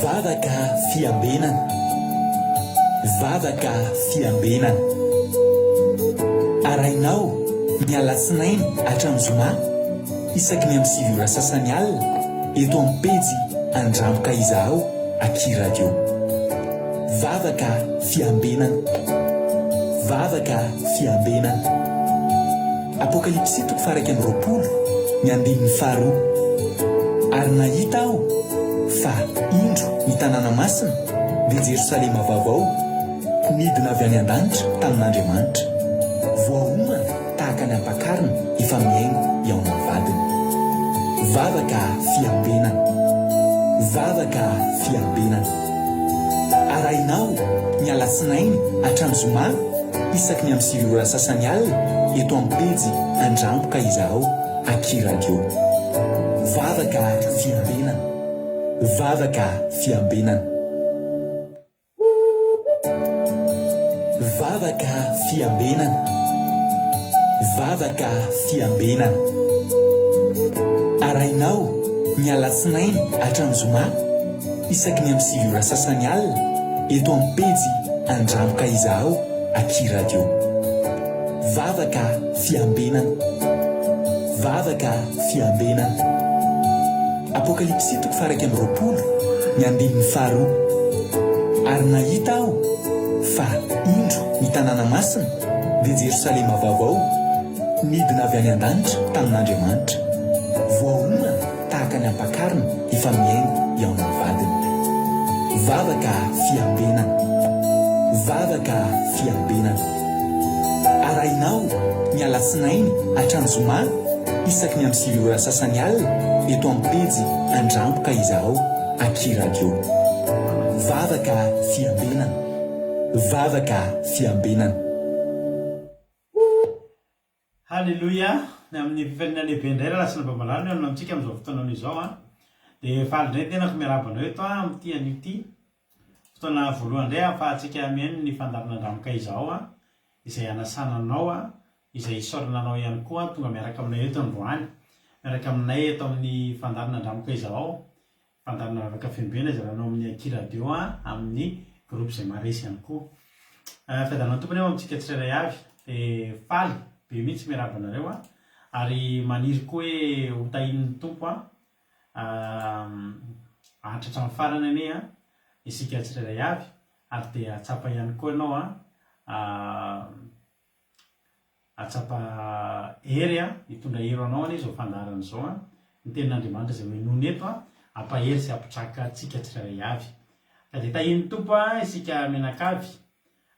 Vavaka fiambenana. Vavaka fiambenana. Arahinao ny alatsinainy hatramin'ny zoma isaky ny amin'ny 9 ora sasany alina eto amin'ny pejy Andramoka Izahao aky Radio. Vavaka fiambenana. Vavaka fiambenana. Apokalypsy toko faha-21, ny andininy faharoa. Ary nahita aho fa, indro, ny tanàna masina, dia Jerosalema vaovao, nidina avy any an-danitra tamin'Andriamanitra. Voaomana tahaka ny ampakarina efa mihaingo hihaona amin'ny vadiny. Vavaka fiambenana. Vavaka fiambenana. Arahinao ny alatsinainy hatramin'ny zoma isaky ny amin'ny 9 ora sasany alina eto amin'ny pejy Andramboka Izahao aky Radio. Vavaka fiambenana. Vavaka fiambenana. Vavaka fiambenana. Vavaka fiambenana. Arahinao ny alatsinainy hatramin'ny zoma isaky ny amin'ny 9 ora sasany alina eto amin'ny pejy Andramoka Izahao aky Radio. Vavaka fiambenana. Vavaka fiambenana. Apokalypsy toko faha-21, ny andininy faharoa. Ary nahita aho fa, indro, ny tanàna masina, dia Jerosalema vaovao, nidina avy any an-danitra tamin'Andriamanitra. Voaomana tahaka ny ampakarina efa mihaingo hihaona amin'ny vadiny. Vavaka fiambenana. Vavaka fiambenana. Arahinao ny alatsinainy hatramin'ny zoma isaky ny amin'ny 9 ora sasany alina eto amin'ny pejy Andramboka Izahao aky Radio. Vavaka fiambenana. Vavaka fiambenana. Haleloia! Ny amin'ny fifaliana lehibe indray rahalahy sy anabavy malala no hihaonana amintsika amin'izao fotoana izao an! Dia faly indray ny tenako miarahaba anao eto an amin'ity anio ity. Fotoana voalohany indray ahafahantsika mihaino ny fandaharana Andramoka Izao an, izay hanasana anao an, izay hisaorana anao ihany koa tonga miaraka aminay eto androany. Miaraka aminay eto amin'ny fandaharana Andramoka Izao. Fandaharana vavaka fembena izay alanao amin'ny Aky Radio amin'ny groupe izay maharesy ihany koa. Fiadanan'ny Tompo anie ho amintsika tsirairay avy. Dia faly be mihitsy miarahaba anareo ary maniry koa hoe ho tahian'ny Tompo haharitra hatramin'ny farany anie isika tsirairay avy ary dia hahatsapa ihany koa ianao Hahatsapa hery an, hitondra hery ho anao anie izao fandaharana izao an, ny tenin'Andriamanitra izay hohenoina eto an, hampahery sy hampitraka antsika tsirairay avy. Ka dia tahian'ny Tompo an isika mianakavy,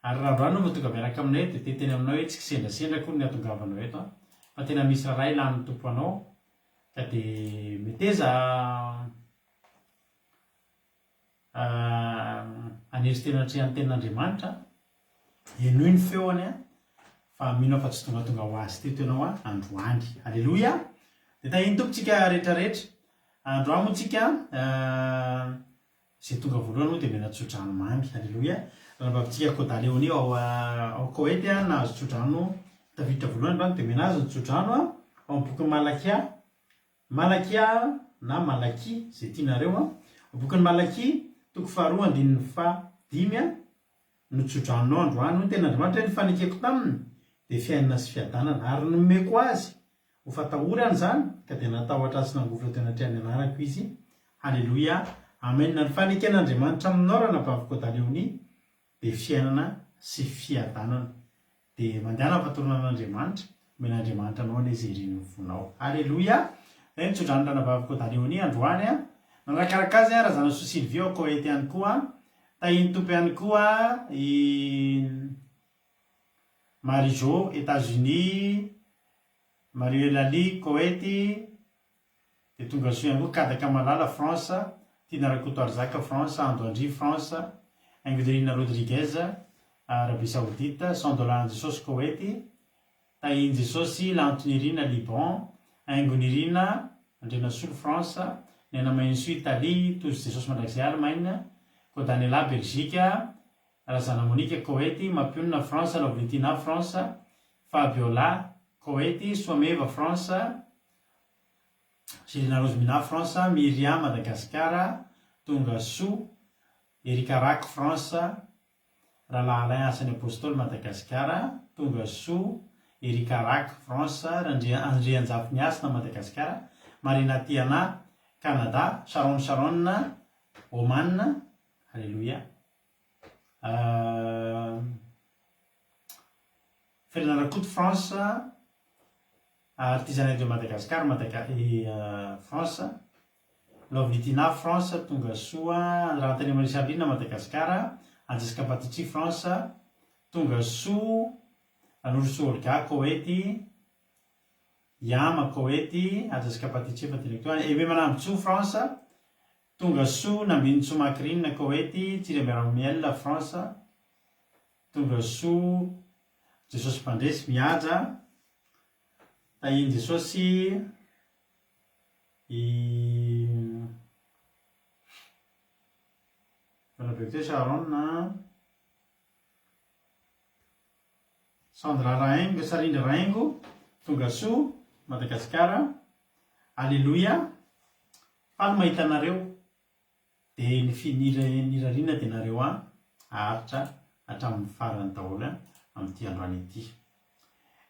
ary raha androany ianao vao tonga miaraka aminay eto dia te hiteny aminao hoe tsy kisendrasendra akory ny hatongavanao eto an, fa tena misy raharaha ilan'ny Tompo anao, ka dia meteza Hanery tena atrehan'ny tenin'Andriamanitra, henoy ny feony fa mino aho fa tsy tongatonga ho azy teto ianao androany. Aleloia! Dia tahian'ny Tompo tsika rehetra rehetra. Androany moa tsika izay tonga voalohany moa dia omena tsodrano mamy. Aleloia! Ranabavintsika Koda Léonie ao ao Koety nahazo tsodrano tafiditra voalohany androany dia omena azy ny tsodrano ao amin'ny bokin'i Malakia Malakia na Malakia, izay tianareo an. Bokin'i Malakia, toko faharoa andininy fahadimy an, no tsodranonao androany. Hoy ny Tenin'Andriamanitra hoe, Ny fanekeko taminy dia fiainana sy fiadanana, ary nomeko azy ho fatahorana izany, ka dia natahotra ahy sy nangovitra teo anatrehan'ny anarako izy. Haleloia! Amen! Ny faneken'Andriamanitra aminao ranabavy Kodaleonia dia fiainana sy fiadanana. Dia mandehana fatorana an'Andriamanitra, omen'Andriamanitra anao anie izay irin'ny fonao. Aleloia! Zay ny tsodrano ranabaviko Daleonie androany a. Nanarakaraka azy a Razanasoa Sylvie ao Koety ihany koa. Tahian'ny Tompo ihany koa i Marie Jo, Etats Unis, Marie Eulalie, Koety, Dia tonga soa ihany koa Kadaka Malala, France, Tiana Rakotoarizaka, France, Ando Andria, France, Haingonirina Rodriguez, Arabie Saoudite, Sandola Anjesosy, Koety, Tahian'i Jesosy, Lantonirina, Liban, Haingonirina Andrianasolo, France, Naina Mahenisoa, Italie, Tojo Jesosy Mandrakizay, Allemagne, Kodanela, Belgique, Razana Monica, Koety, Mampionona, France, Lovely-Tina, France, Fabiola, Koety, Soameva, France. Selina Rosemina, France, Myria, Madagasikara, Tonga Soa, Erika Rack, France, Rahalahy Alain, Asan'ny Apostoly, Madagasikara, Tonga Soa, Erika Rack, France, Randria Andrianjafiniasina, Madagasikara, Marina Tiana, Canada, Sharon Sharon, Oman, Aleloia. Felana Rakoto, France, Artisanat de Madagascar, Madaga France, Lovely Tina, France, Tonga soa, Rahantanio Marie Charline, Madagascar, Anjesica Patici, France, Tonga soa, Ranorosoa Olga, Koety, Yama, Koety, Anjesica Patici efa teneniko teo, Aimé Manambotsoa, France, Tonga soa, Nambinintsoa Macrine, Koety, Tsiry Miel, France, Tonga soa, Jesosy Mpandresy, Mihaja, Tahian'i Jesosy i Fanabeko Sharon a, Sandra Rahaingo, Sarindra Rahaingo, tonga soa Madagasikara, Aleloia, faly mahita anareo. Dia ny nirariana dia nareo an haharitra hatramin'ny farany daholo an amin'ity androany ity.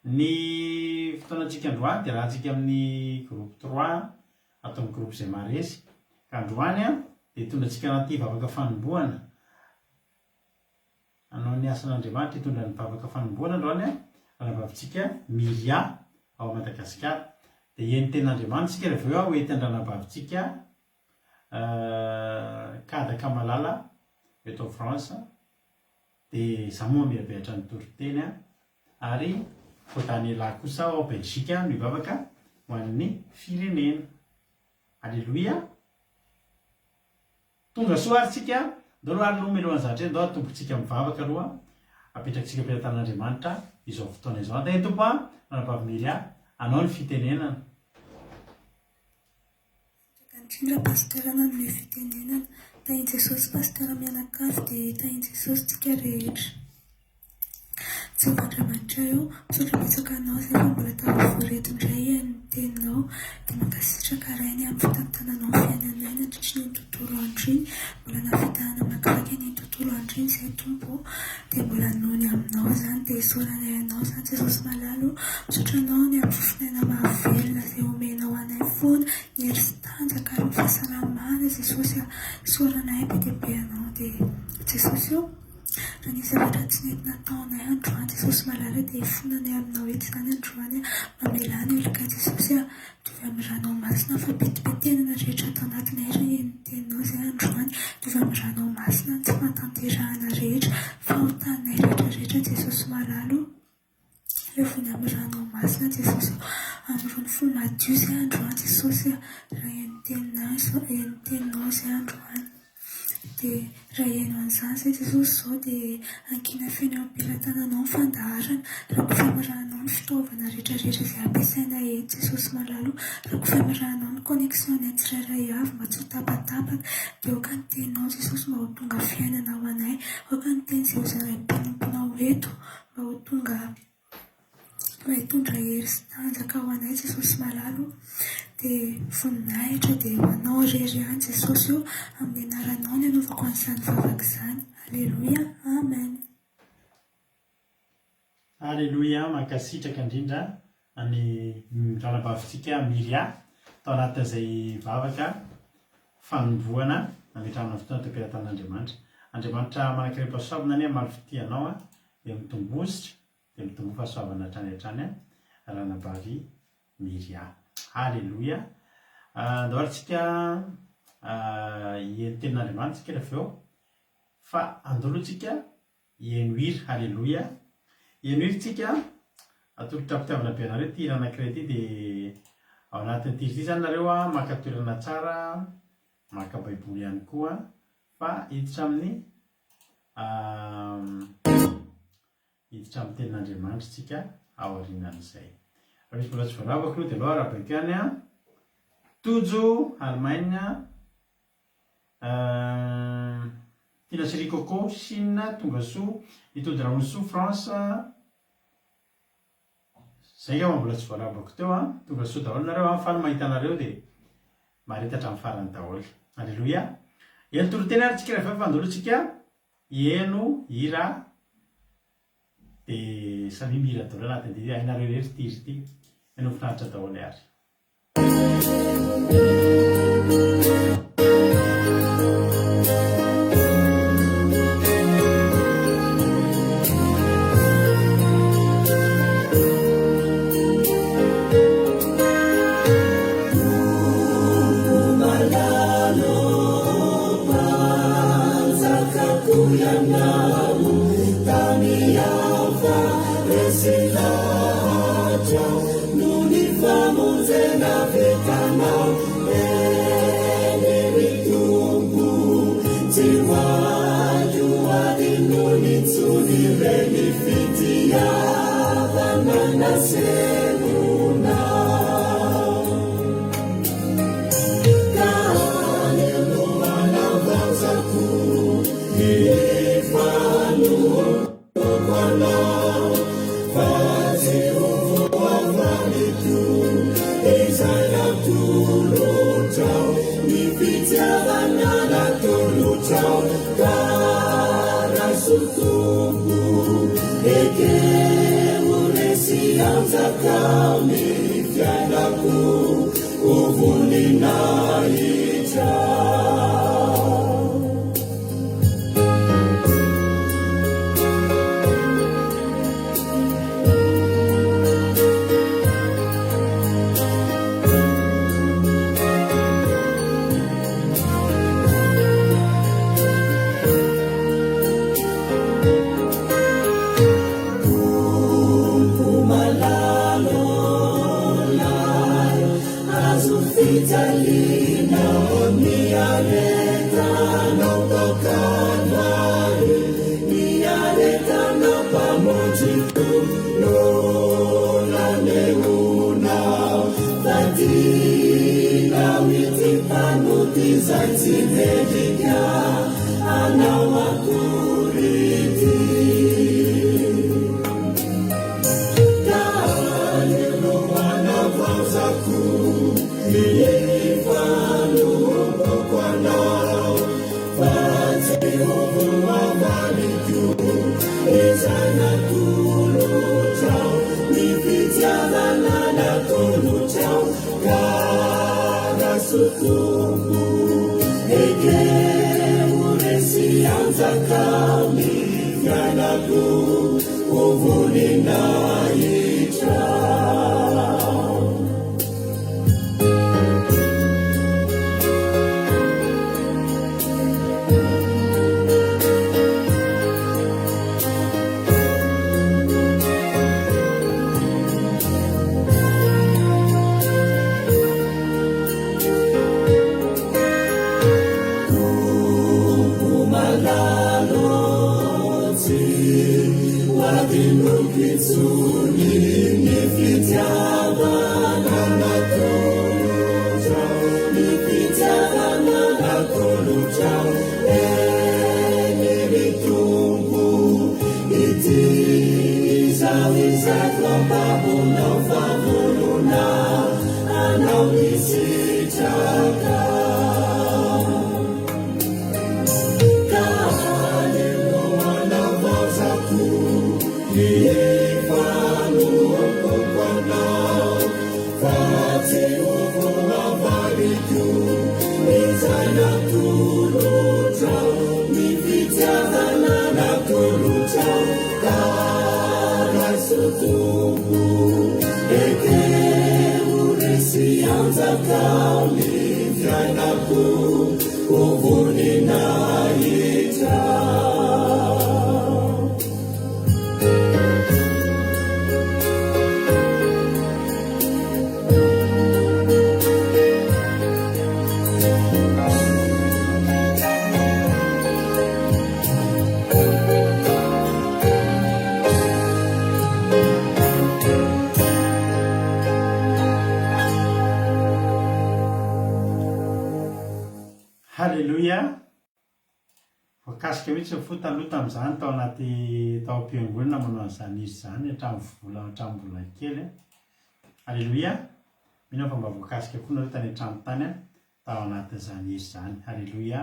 Ny fotoanantsika androany dia rahantsika amin'ny groupe trois ato amin'ny groupe izay maharesy. Ka androany an dia hitondra antsika anaty vavaka fanombohana hanao ny asan'Andriamanitra hitondra ny vavaka fanombohana androany an ranabavintsika Myria ao Madagasikara. Dia hihaino tenin'Andriamanitra isika rehefa avy eo ho ety an-dranabavintsika Kadaka Malala eto France dia za moa mamirabiratra ny toriteny an, ary vao Daniela kosa ao Belgique no hivavaka ho an'ny firenena. Aleloia! Tonga soa ary tsika, ndao aloha ary aloha mialohan'ny zavatra ndao atombotsika mivavaka aloha, apetrakintsika am-pelatanan'Andriamanitra izao fotoana izao. Antahian'ny Tompo an, Ranabavy Myria, anao ny fitenenana. Sitraka indrindra Pasteur nanome fitenenana. Tahin'i Jesosy Pasteur mianakavy dia tahin'i Jesosy tsika rehetra. Jehovah Andriamanitray o, misaotra betsaka anao izay fa mbola tafavory eto indray hihaino ny teninao. Dia mankasitraka Ray ny amin'ny fitantananao ny fiainanay nandritry ny iny tontolo andro iny. Mbola nahavita namakivaky an'iny tontolo andro iny izay Tompo o. Dia mbola noho ny aminao izany dia isaoranay anao izany Jesosy malala o. Misaotra anao ny amin'ny fofon'aina mahavelona izay omenao anay foana, ny hery sy tanjaka ary ny fahasalamana Jesosy a. Isaoranay be dia be anao dia Jesosy o. Raha nisy zavatra tsy nety nataonay androany Jesosy malala dia ifonanay aminao eto izany androany a. Mamelà ny helokay Jesosy a. Mitovy amin'ny ranao masina ny fampetipetenana rehetra ato anatinay ry ny teninao izay androany. Mitovy amin'ny ranao masina ny tsy fahatanterahana rehetra, fahotanay rehetra rehetra Jesosy malala o. Levony amin'ny ranao masina Jesosy o. Amin'irony fo madio izay androany Jesosy a. Raha ny teninao ny teninao izay androany. Dia raha hihaino an'izany izay Jesosy izao dia ankina feno eo am-pelatananao ny fandaharana, rakofamirahanao ny fitaovana rehetra rehetra izay ampiasaina eto Jesosy malala o, rakofamirahanao ny connexion-nay tsirairay avy mba tsy ho tapatapaka, dia aoka ny teninao Jesosy mba ho tonga fiainana ho anay, aoka ny teny izay hozarain'ny mpanomponao eto mba ho tonga Mba hitondra hery sy tanjaka ho anay Jesosy malala o! Dia voninahitra dia ho anao irery ihany Jesosy o! Amin'ny anaranao ny anaovako an'izany vavaka izany. Aleloia! Amen! Aleloia, mankasitraka indrindra an'i ranabavintsika Myria tao anatin'izay vavaka fanombohana nametrahana fotoana teo am-pelatanan'Andriamanitra. Andriamanitra manan-karem-pahasoavana anie hamaly fitia anao dia mitomboa Dia mitomboa fahasoavana hatrany hatrany ranabavy Myria. Aleloia. Andao ary tsika hihaino tenin'Andriamanitra tsika rehefa eo. Fa andao aloha tsika hihaino hira. Aleloia. Hihaino hira tsika. Atolotra am-pitiavana be anareo ity hira anankiray ity dia ao anatin'ity hira ity izany nareo maka toerana tsara, maka baiboly ihany koa fa hiditra amin'ny Hiditra amin'ny tenin'Andriamanitra isika aorianan'izay. Raha misy mbola tsy voaravako aloha dia aleo arahabaiko ihany an. Tojo, Allemagne, Tina Chérie Coco, Chine, Tongasoa, Itody Raonisoa, France, Zay angamba mbola tsy voarabako teo an. Tonga soa daholo nareo an, faly mahita anareo dia. Mahareta hatramin'ny farany daholo. Aleloia. Eny toriteny ary tsika rehefa fandolo tsika heno hira dia samia mihira daholo anatin'ity hainareo irery ity hira ity. Heno finaritra daholo ary. Haleloia! Voakasika mihitsy ny fo taloha tamin'izany tao anaty tao am-piangonana manao an'izany hira izany hatramin'ny vola hatramin'ny mbola kely. Haleloia! Mino aho fa mba voakasika koa nareo tany an-trano tany. Tao anatin'izany hery izany. Haleloia.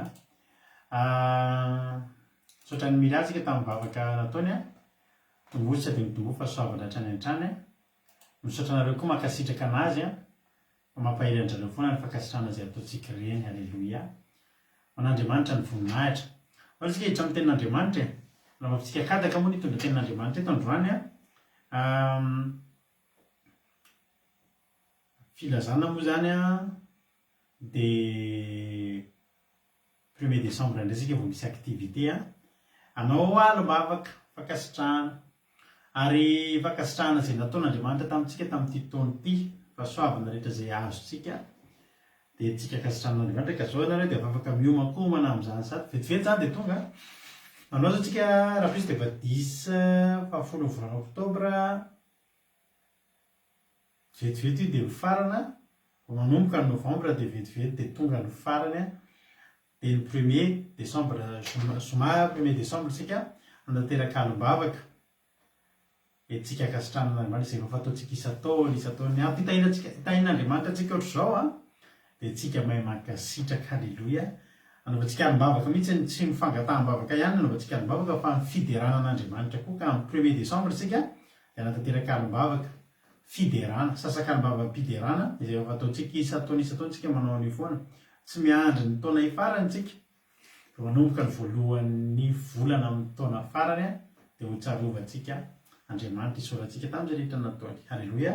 Misaotra an'i Mila tsika tamin'ny vavaka nataony a. Tomboa tsy dia mitomboa fa soavina hatrany hatrany a. Misaotra anareo koa mankasitraka anazy a. Fa mampahery an-drareo foana ny fankasitrahana izay ataontsika ireny. Haleloia. Ho an'Andriamanitra ny voninahitra. Aleo tsika hiditra amin'ny tenin'Andriamanitra e. Lavavintsika kadaka moa ny hitondra tenin'Andriamanitra eto androany a. Filazana moa izany an, dia premier décembre indray isika vao misy activité an. Anao alim-bavaka, fankasitrahana. Ary fankasitrahana izay nataon'Andriamanitra tamintsika tamin'ity taona ity, fahasoavana rehetra izay azontsika, dia tsika ankasitrahan'Andriamanitra ka izao ianareo dia afaka miomankomana amin'izany sady vetivety izany dia tonga. Manao izao tsika rahampitso dia efa dix fahafolon'ny volana oktobra. Vetivety io dia mifarana, vao manomboka ny novembre dia vetivety dia tonga ny farany dia ny premier décembre zoma zoma premier décembre isika hanatanteraka alim-bavaka dia tsika ankasitrahan'Andriamanitra izay efa fataontsika isan-taona isan-taona ny ampitahinantsika tahin'Andriamanitra antsika ohatr'izao an dia tsika mahay mankasitraka haleloia anaovantsika alim-bavaka mihitsy ny tsy ny fangataham-bavaka ihany no anaovantsika alim-bavaka fa ny fiderana an'Andriamanitra koa ka amin'ny premier décembre isika dia hanatanteraka alim-bavaka fiderana, sasak'alim-bavam-piderana izay efa fataontsika isan-taona isan-taona isika manao an'io foana. Tsy miandry ny taona hifarana isika, vao manomboka ny voalohan'ny volana amin'ny taona farany dia ho tsarovantsika Andriamanitra, isaorantsika tamin'izay rehetra nataony. Haleloia.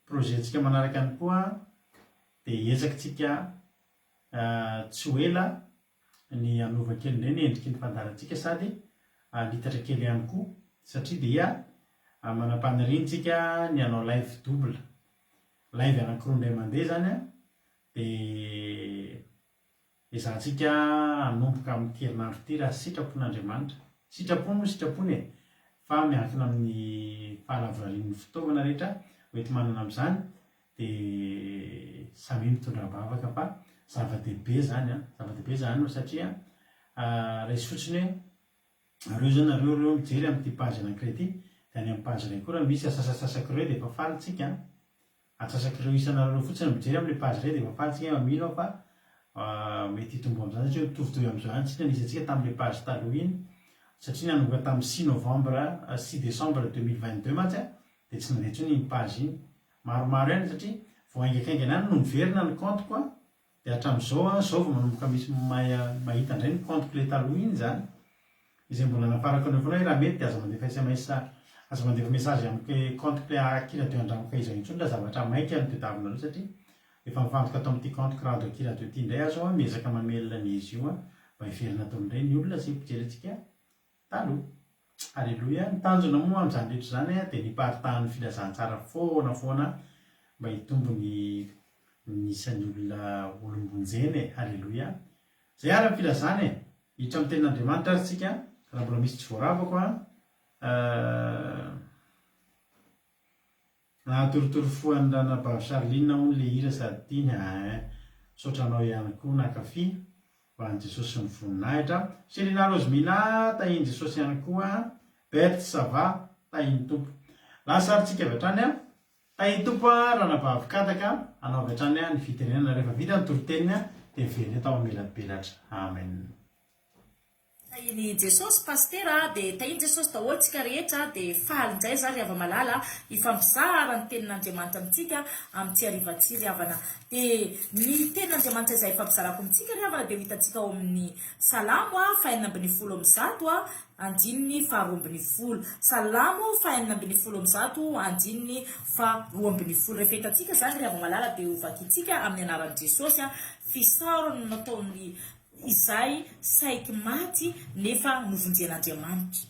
Projet-ntsika manaraka ihany koa dia hiezaka isika tsy ho ela ny hanova kely indray ny endriky ny fandaharantsika sady hanitatra kely ihany koa satria dia manam-paniriana tsika ny hanao live double, live anankiroa indray mandeha izany an, dia ezahantsika hanomboka amin'ity herinandro ity raha sitrapon'Andriamanitra, sitrapony moa sitrapony e, fa miankina amin'ny fahalavorarian'ny fitaovana rehetra hoenti-manana amin'izany dia samia mitondra am-bavaka fa zava-dehibe izany an, zava-dehibe izany satria raiso fotsiny hoe nareo izao nareo ireo mijery amin'ity page anankiray ity dia any amin'ny page iray koa raha misy asasasasak'ireo dia efa faly tsika an, atsasak'ireo isanareo fotsiny mijery amin'ilay page iray dia efa faly tsika mino aho fa mety hitombo amin'izany satria mitovitovy amin'izao ihany tsika ny isantsika tamin'ilay page taloha iny satria nanomboka tamin'ny six novembre six décembre 2022 mantsy an dia tsy nandeha intsony iny page iny Maromaro ihany satria vao haingakaingana ihany no niverina ny compte-ko an, dia hatramin'izao an, izao vao manomboka misy mahita indray ny compte-ko ilay taloha iny izany, izay mbola nafarako anareo foana hoe raha mety dia aza mandefa sms, aza mandefa message amin'ny compte-ko ilay Akiradio Andramiko izao intsony raha zavatra maika no tadiavinareo satria efa mifantoka ato amin'ity compte-ko Rado Akiradio ity indray aho izao an, miezaka mamelona ny izy io an, mba hiverina ato indray ny olona izay mpijery antsika Taloha. Aleloia. Ny tanjona moa amin'izany rehetra izany dia ny hiparitahan'ny filazantsara foana foana mba hitombo ny ny isan'ny olona olom-bonjena e. Aleloia. Izay ary ny filazana e. Hiditra amin'ny tenin'Andriamanitra ary tsika raha mbola misy tsy voaravako an. Nahatorotoro fo an'i Ranabavy Charline hono le hira sady tiany aa. Misaotra anao ihany koa nankafy. Ho an'i Jesosy ny voninahitra. Selina Rosemina tahin'i Jesosy ihany koa. Berthe ça va? Tahin'ny Tompo. Lasa ary tsika avy hatrany a. Tahin'ny Tompo a Ranabavy Kadaka hanao avy hatrany ny fitenenana rehefa vita ny toriteniny dia miverina eto aho mamelabelatra. Amen. Tahin'i Jesosy Pasitera a, dia tahin'i Jesosy daholo tsika rehetra, dia faly indray za ry hava-malala hifampizara ny tenin'Andriamanitra amintsika amin'ity hariva ity ry havana. Dia ny tenin'Andriamanitra izay hifampizarako amintsika ry havana dia ho hitantsika ao amin'ny Salamo a, 116 a, andininy faha-12. Salamo faha-116 andininy faha-12. Rehefa hitantsika izany ry hava-malala dia ho vakintsika amin'ny anaran'i Jesosy a, fisaorana nataon'ny izay saiky maty nefa novonjen'Andriamanitra.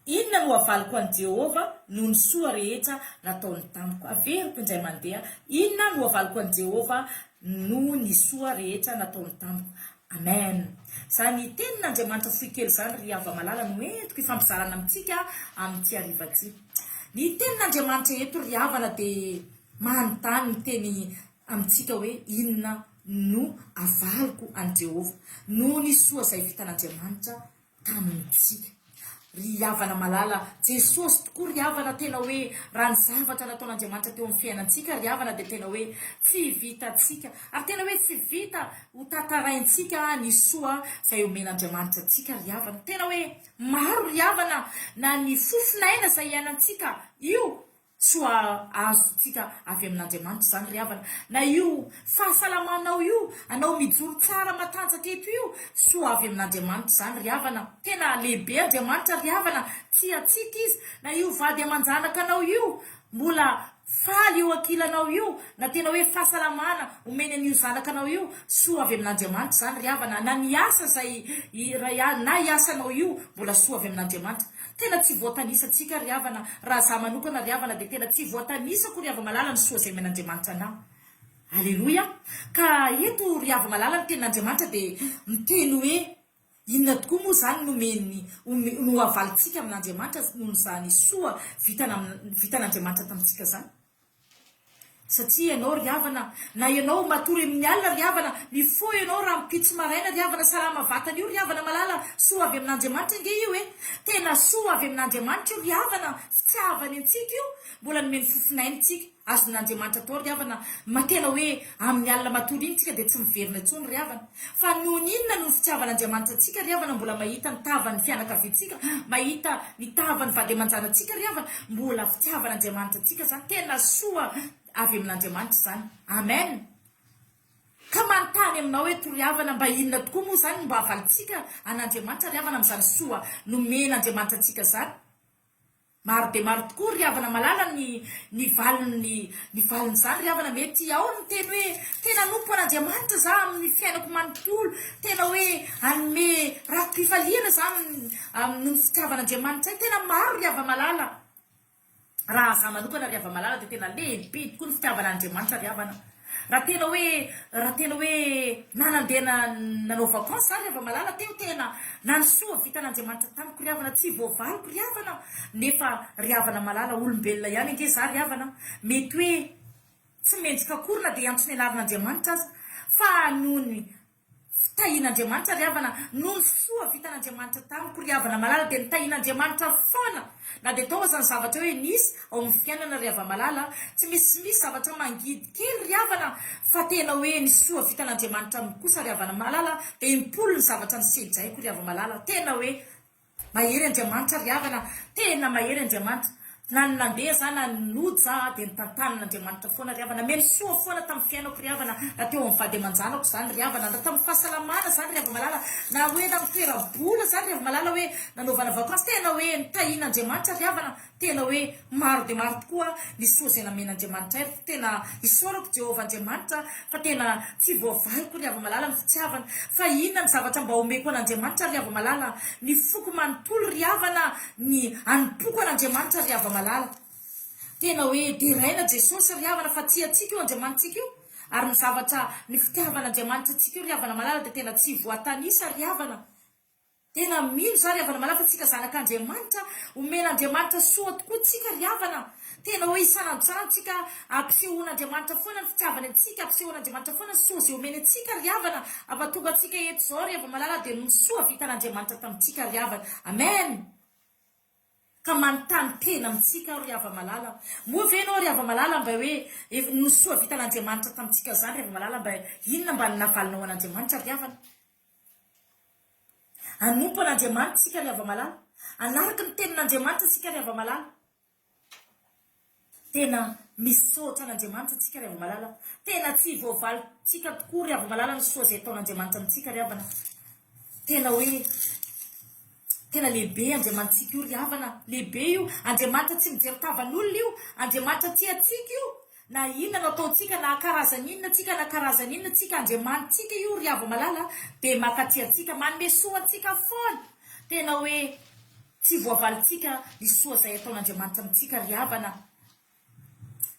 Inona no havaliko an'i Jehovah noho ny soa rehetra nataony tamiko? Averiko indray mandeha, inona no havaliko an'i Jehovah noho ny soa rehetra nataony tamiko? Amen. Izany tenin'Andriamanitra fohy kely izany ry hava-malala no entiko hifampizarana amintsika amin'ity hariva ity. Ny tenin'Andriamanitra eto ry havana dia manontany miteny amintsika hoe inona no avaliko an'i Jehovah noho ny soa izay vitan'Andriamanitra tamintsika. Ry havana malala, Jesosy tokoa ry havana tena hoe raha ny zavatra nataon'Andriamanitra teo amin'ny fiainantsika ry havana dia tena hoe tsy vitantsika ary tena hoe tsy vita ho tantaraintsika ny soa izay omen'Andriamanitra antsika ry havana. Tena hoe maro ry havana na ny fofon'aina izay iainantsika io Soa azontsika avy amin'Andriamanitra izany ry havana. Na io fahasalamanao io, anao mijoro tsara matanjaka eto io, soa avy amin'Andriamanitra izany ry havana. Tena lehibe Andriamanitra ry havana, tia antsika Izy. Na io vady aman-janakanao io, mbola faly eo ankilanao io, na tena hoe fahasalamana omeny an'io zanakanao io, soa avy amin'Andriamanitra izany ry havana. Na ny asa izay na iasanao io, mbola soa avy amin'Andriamanitra. Tena tsy voatanisa tsika ry havana, raha za manokana ry havana dia tena tsy voatanisako ry hava-malala ny soa izay omen'Andriamanitra anah. Aleloia! Ka eto ry hava-malala ny tenin'Andriamanitra dia miteny hoe inona tokoa moa izany nomeny no havalintsika amin'Andriamanitra noho izany soa vitan'Andriamanitra tamintsika izany? Satria ianao ry havana, na ianao matory amin'ny alina ry havana, mifoha ianao rahampitso maraina ry havana, salama vatana io ry havana malala, soa avy amin'Andriamanitra ange io e! Tena soa avy amin'Andriamanitra io ry havana, fitiavany antsika io, mbola nomeny fofon'aina tsika, azon'Andriamanitra atao ry havana, ma tena hoe amin'ny alina matory iny tsika dia tsy miverina intsony ry havana. Fa noho ny inona no fitiavan'Andriamanitra antsika ry havana mbola mahita ny tavan'ny fianakaviantsika, mahita ny tavan'ny vady aman-janatsika ry havana, mbola fitiavan'Andriamanitra antsika izany, tena soa avy amin'Andriamanitra izany. Amen. Ka manontany aminao eto ry havana mba inona tokoa moa izany no mba havalintsika an'Andriamanitra ry havana amin'izany soa nomen'Andriamanitra antsika izany? Maro dia maro tokoa ry havana malala ny ny valiny ny valin'izany ry havana mety ao ny miteny hoe tena hanompo an'Andriamanitra za amin'ny fiainako manontolo tena hoe hanome rafi-pifaliana za amin'ny noho ny fitiavan'Andriamanitra ahy tena maro ry hava-malala raha za manokana ry hava-malala dia tena lehibe tokoa ny fitiavana an'Andriamanitra ry havana Raha tena hoe raha tena hoe na nandeha nanao vacances za ry hava-malala teo tena na ny soa vitan'Andriamanitra tamiko ry havana tsy voavaliko ry havana nefa ry havana malala olombelona ihany ange za ry havana mety hoe tsy mendrika akory na dia hiantso ny anaran'Andriamanitra aza fa noho ny Fitahian'Andriamanitra ry havana, noho ny soa vitan'Andriamanitra tamiko ry havana malala dia nitahian'Andriamanitra foana na dia tao aza ny zavatra hoe nisy ao amin'ny fiainana ry hava-malala, tsy misy misy zavatra mangidy kely ry havana fa tena hoe ny soa vitan'Andriamanitra amiko kosa ry havana malala dia impolo ny zavatra nisedraiko ry hava-malala, tena hoe Mahery Andriamanitra ry havana, tena mahery Andriamanitra. Na ny nandeha za na ny nody za dia nitantanin'Andriamanitra foana ry havana. Nameno soa foana tamin'ny fiainako ry havana, na teo amin'ny vady aman-janako izany ry havana, na tamin'ny fahasalamana izany ry hava-malala, na hoe tamin'ny toeram-bola izany ry hava-malala hoe nanaovana vakansy, tena hoe nitahian'Andriamanitra ry havana. Tena hoe maro dia maro tokoa ny soa izay namen'Andriamanitra ahy, tena isaorako Jehovah Andriamanitra fa tena tsy voavaliko ry hava-malala ny fitiavany, fa inona ny zavatra mba omeko an'Andriamanitra ry hava-malala, ny foko manontolo ry havana, ny anompoako an'Andriamanitra ry hava-malala. Tena hoe deraina Jesosy ry havana fa tia antsika io Andriamanitsika io, ary ny zavatra, ny fitiavan'Andriamanitra antsika io ry havana malala dia tena tsy voatanisa ry havana. Tena mino za ry havana malala fa tsika zanak'Andriamanitra, omen'Andriamanitra soa tokoa tsika ry havana, tena hoe isan'andro isan'andro tsika ampisehoan'Andriamanitra foana ny fitiavany antsika, ampisehoan'Andriamanitra foana ny soa izay omeny antsika ry havana, ampatonga antsika eto izao ry hava-malala dia noho ny soa vitan'Andriamanitra tamintsika ry havana. Amen! Ka manontany tena amintsika aho ry hava-malala, moa ve ianao ry hava-malala mba hoe noho ny soa vitan'Andriamanitra tamintsika izany ry hava-malala mba inona mba ny navalinao an'Andriamanitra ry havana? Hanompo an'Andriamanitra isika ry hava-malala. Hanaraka ny tenin'Andriamanitra isika ry hava-malala. Tena misaotra an'Andriamanitra isika ry hava-malala. Tena tsy voavalintsika tokoa ry hava-malala ny soa izay ataon'Andriamanitra amintsika ry havana. Tena hoe tena lehibe Andriamanitsika io ry havana. Lehibe io. Andriamanitra tsy mijery tavan'olona io. Andriamanitra tia antsika io. Na inona no ataontsika, na karazany inona tsika, na karazany inona tsika, Andriamanitsika io ry hava-malala dia mankatia antsika, manome soa antsika foana. Tena hoe tsy voavalintsika ny soa izay ataon'Andriamanitra amintsika ry havana.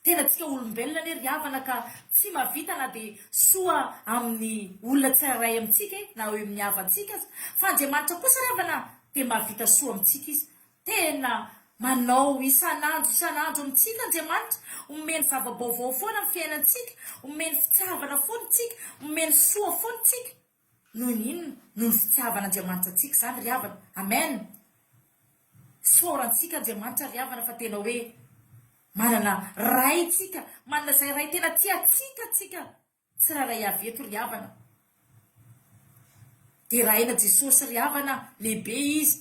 Tena tsika olombelona anie ry havana ka tsy mahavita na dia soa amin'ny olona tsirairay amintsika e, na eo amin'ny havantsika aza. Fa Andriamanitra kosa ry havana dia mahavita soa amintsika Izy. Tena manao isan'andro isan'andro amintsika Andriamanitra, omeny zava-baovao foana ny fiainantsika, omeny fitiavana foana isika, omeny soa foana isika. Noho ny inona? Noho ny fitiavan'Andriamanitra antsika izany ry havana. Amen. Isaorantsika Andriamanitra ry havana fa tena hoe manana Ray tsika, manana izay Ray tena tia antsika tsika tsirairay avy eto ry havana. Deraina Jesosy ry havana, lehibe Izy.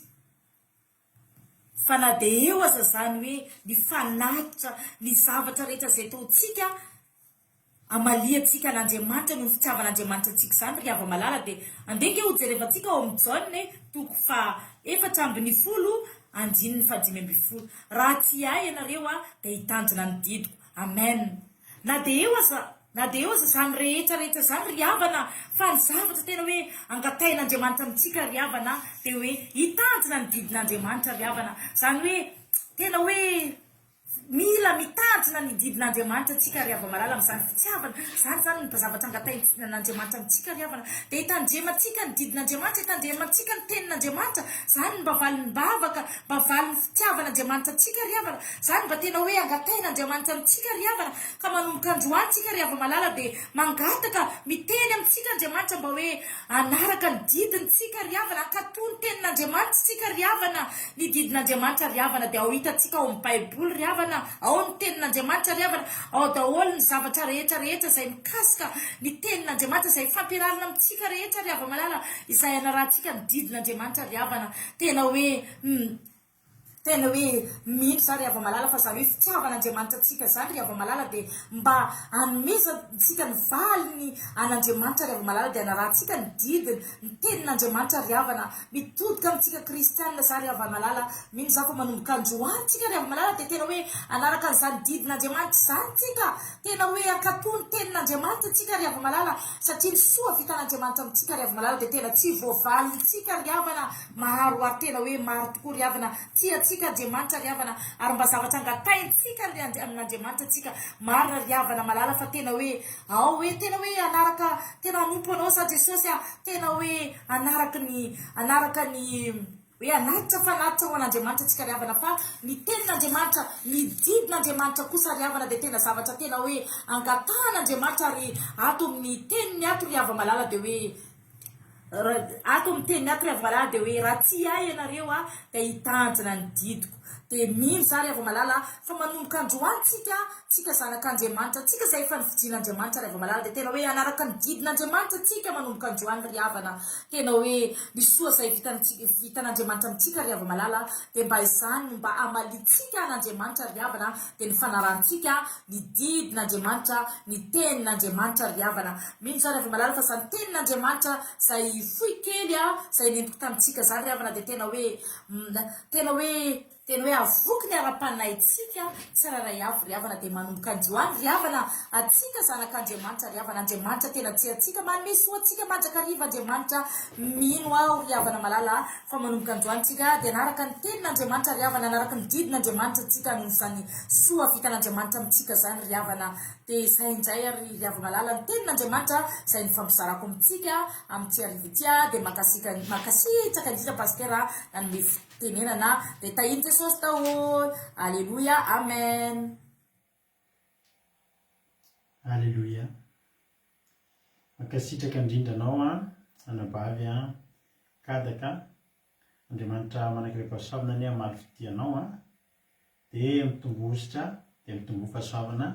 Fa na dia eo aza izany hoe ny fanatitra, ny zavatra rehetra izay ataontsika, Hamaliantsika an'Andriamanitra noho ny fitiavan'Andriamanitra antsika izany ry hava-malala dia andeha ange hojerevantsika ao amin'ny Jaona e, toko faha 14 andininy faha 15. Raha tia ahy ianareo a dia hitandrina ny didiko. Amen. Na dia eo aza na dia eo aza izany rehetra rehetra izany ry havana fa ny zavatra tena hoe angatahin'Andriamanitra amintsika ry havana dia hoe hitandrina ny didin'Andriamanitra ry havana. Izany hoe tena hoe Mila mitandrina ny didin'Andriamanitra tsika ry hava-malala amin'izany fitiavana izany izany ny zavatra angatahin'Andriamanitra amintsika ry havana dia hitandremantsika ny didin'Andriamanitra hitandremantsika ny tenin'Andriamanitra izany ny mba valim-bavaka mba valin'ny fitiavan'Andriamanitra antsika ry havana izany mba tena hoe angatahin'Andriamanitra amintsika ry havana ka manomboka androany tsika ry hava-malala dia mangataka miteny amintsika Andriamanitra mba hoe Hanaraka ny didiny tsika ry havana, hankatò ny tenin'Andriamanitra tsika ry havana, ny didin'Andriamanitra ry havana dia ao hitantsika ao amin'ny baiboly ry havana, ao ny tenin'Andriamanitra ry havana, ao daholo ny zavatra rehetra rehetra izay mikasika ny tenin'Andriamanitra izay fampianarana amintsika rehetra ry hava-malala izay hanarahantsika ny didin'Andriamanitra ry havana, tena hoe Tena hoe mino za ry hava-malala fa zany hoe fitiavan'Andriamanitra antsika zany ry hava-malala dia mba hanomezantsika ny valiny an'Andriamanitra ry hava-malala dia hanarahantsika ny didiny, ny tenin'Andriamanitra ry havana. Mitodika amintsika kristianina za ry hava-malala, mino za fa manomboka androany tsika ry hava-malala dia tena hoe hanaraka an'izany didin'Andriamanitra izany tsika, tena hoe hankatò ny tenin'Andriamanitra tsika ry hava-malala satria ny soa vitan'Andriamanitra amintsika ry hava-malala dia tena tsy voavalintsika ry havana. Maro ary tena hoe maro tokoa ry havana, tia antsika Andriamanitra ry havana, ary mba zavatra angatahintsika ry amin'Andriamanitra tsika, marina ry havana malala fa tena hoe ao hoe tena hoe hanaraka, tena hanompo anao za Jesosy a, tena hoe hanaraka ny, hanaraka ny, hoe hanatitra fanatitra ho an'Andriamanitra tsika ry havana fa ny tenin'Andriamanitra, ny didin'Andriamanitra kosa ry havana dia tena zavatra tena hoe angatahan'Andriamanitra ary ato amin'ny teniny ato ry hava-malala dia hoe Ato amin'ny teniny ato ry Havomalala dia hoe raha tia ahy ianareo a dia hitanjona ny didiko. Dia mino za ry Havomalala fa manomboka androany tsika, tsika zanak'Andriamanitra, tsika izay efa nofidin'Andriamanitra ry Havomalala dia tena hoe hanaraka ny didin'Andriamanitra tsika manomboka androany ry havana. Tena hoe ny soa izay vitantsika, vitan'Andriamanitra amintsika ry Havomalala dia mba izany no mba hamaliantsika an'Andriamanitra ry havana dia ny fanarahantsika ny didin'Andriamanitra, ny tenin'Andriamanitra ry havana. Mino za ry hava-malala fa zany tenin'Andriamanitra zay fohy kely a, zay nentiko tamintsika zany ry havana dia tena hoe, tena hoe, tena hoe avoky ny ara-panahintsika tsirairay avy ry havana dia manomboka androany ry havana, antsika zanak'Andriamanitra ry havana, Andriamanitra tena tia antsika, manome soa antsika mandrakariva Andriamanitra, mino aho ry havana malala fa manomboka androany tsika dia hanaraka ny tenin'Andriamanitra ry havana, hanaraka ny didin'Andriamanitra tsika noho izany soa vitan'Andriamanitra amintsika izany ry havana. Dia izay indray ary ry hava-malala ny tenin'Andriamanitra izay nifampizarako amintsika amin'ity hariva ity dia mankasitraka mankasitraka indrindra Pasitera nanome fitenenana dia tahin'i Jesosy daholo. Aleloia Amen. Aleloia. Mankasitraka indrindra anao an, anabavy an, Kadaka. Andriamanitra manankarem-pahasoavana anie hamaly fitia anao an. Dia mitomboa hosotra, dia mitomboa fahasoavana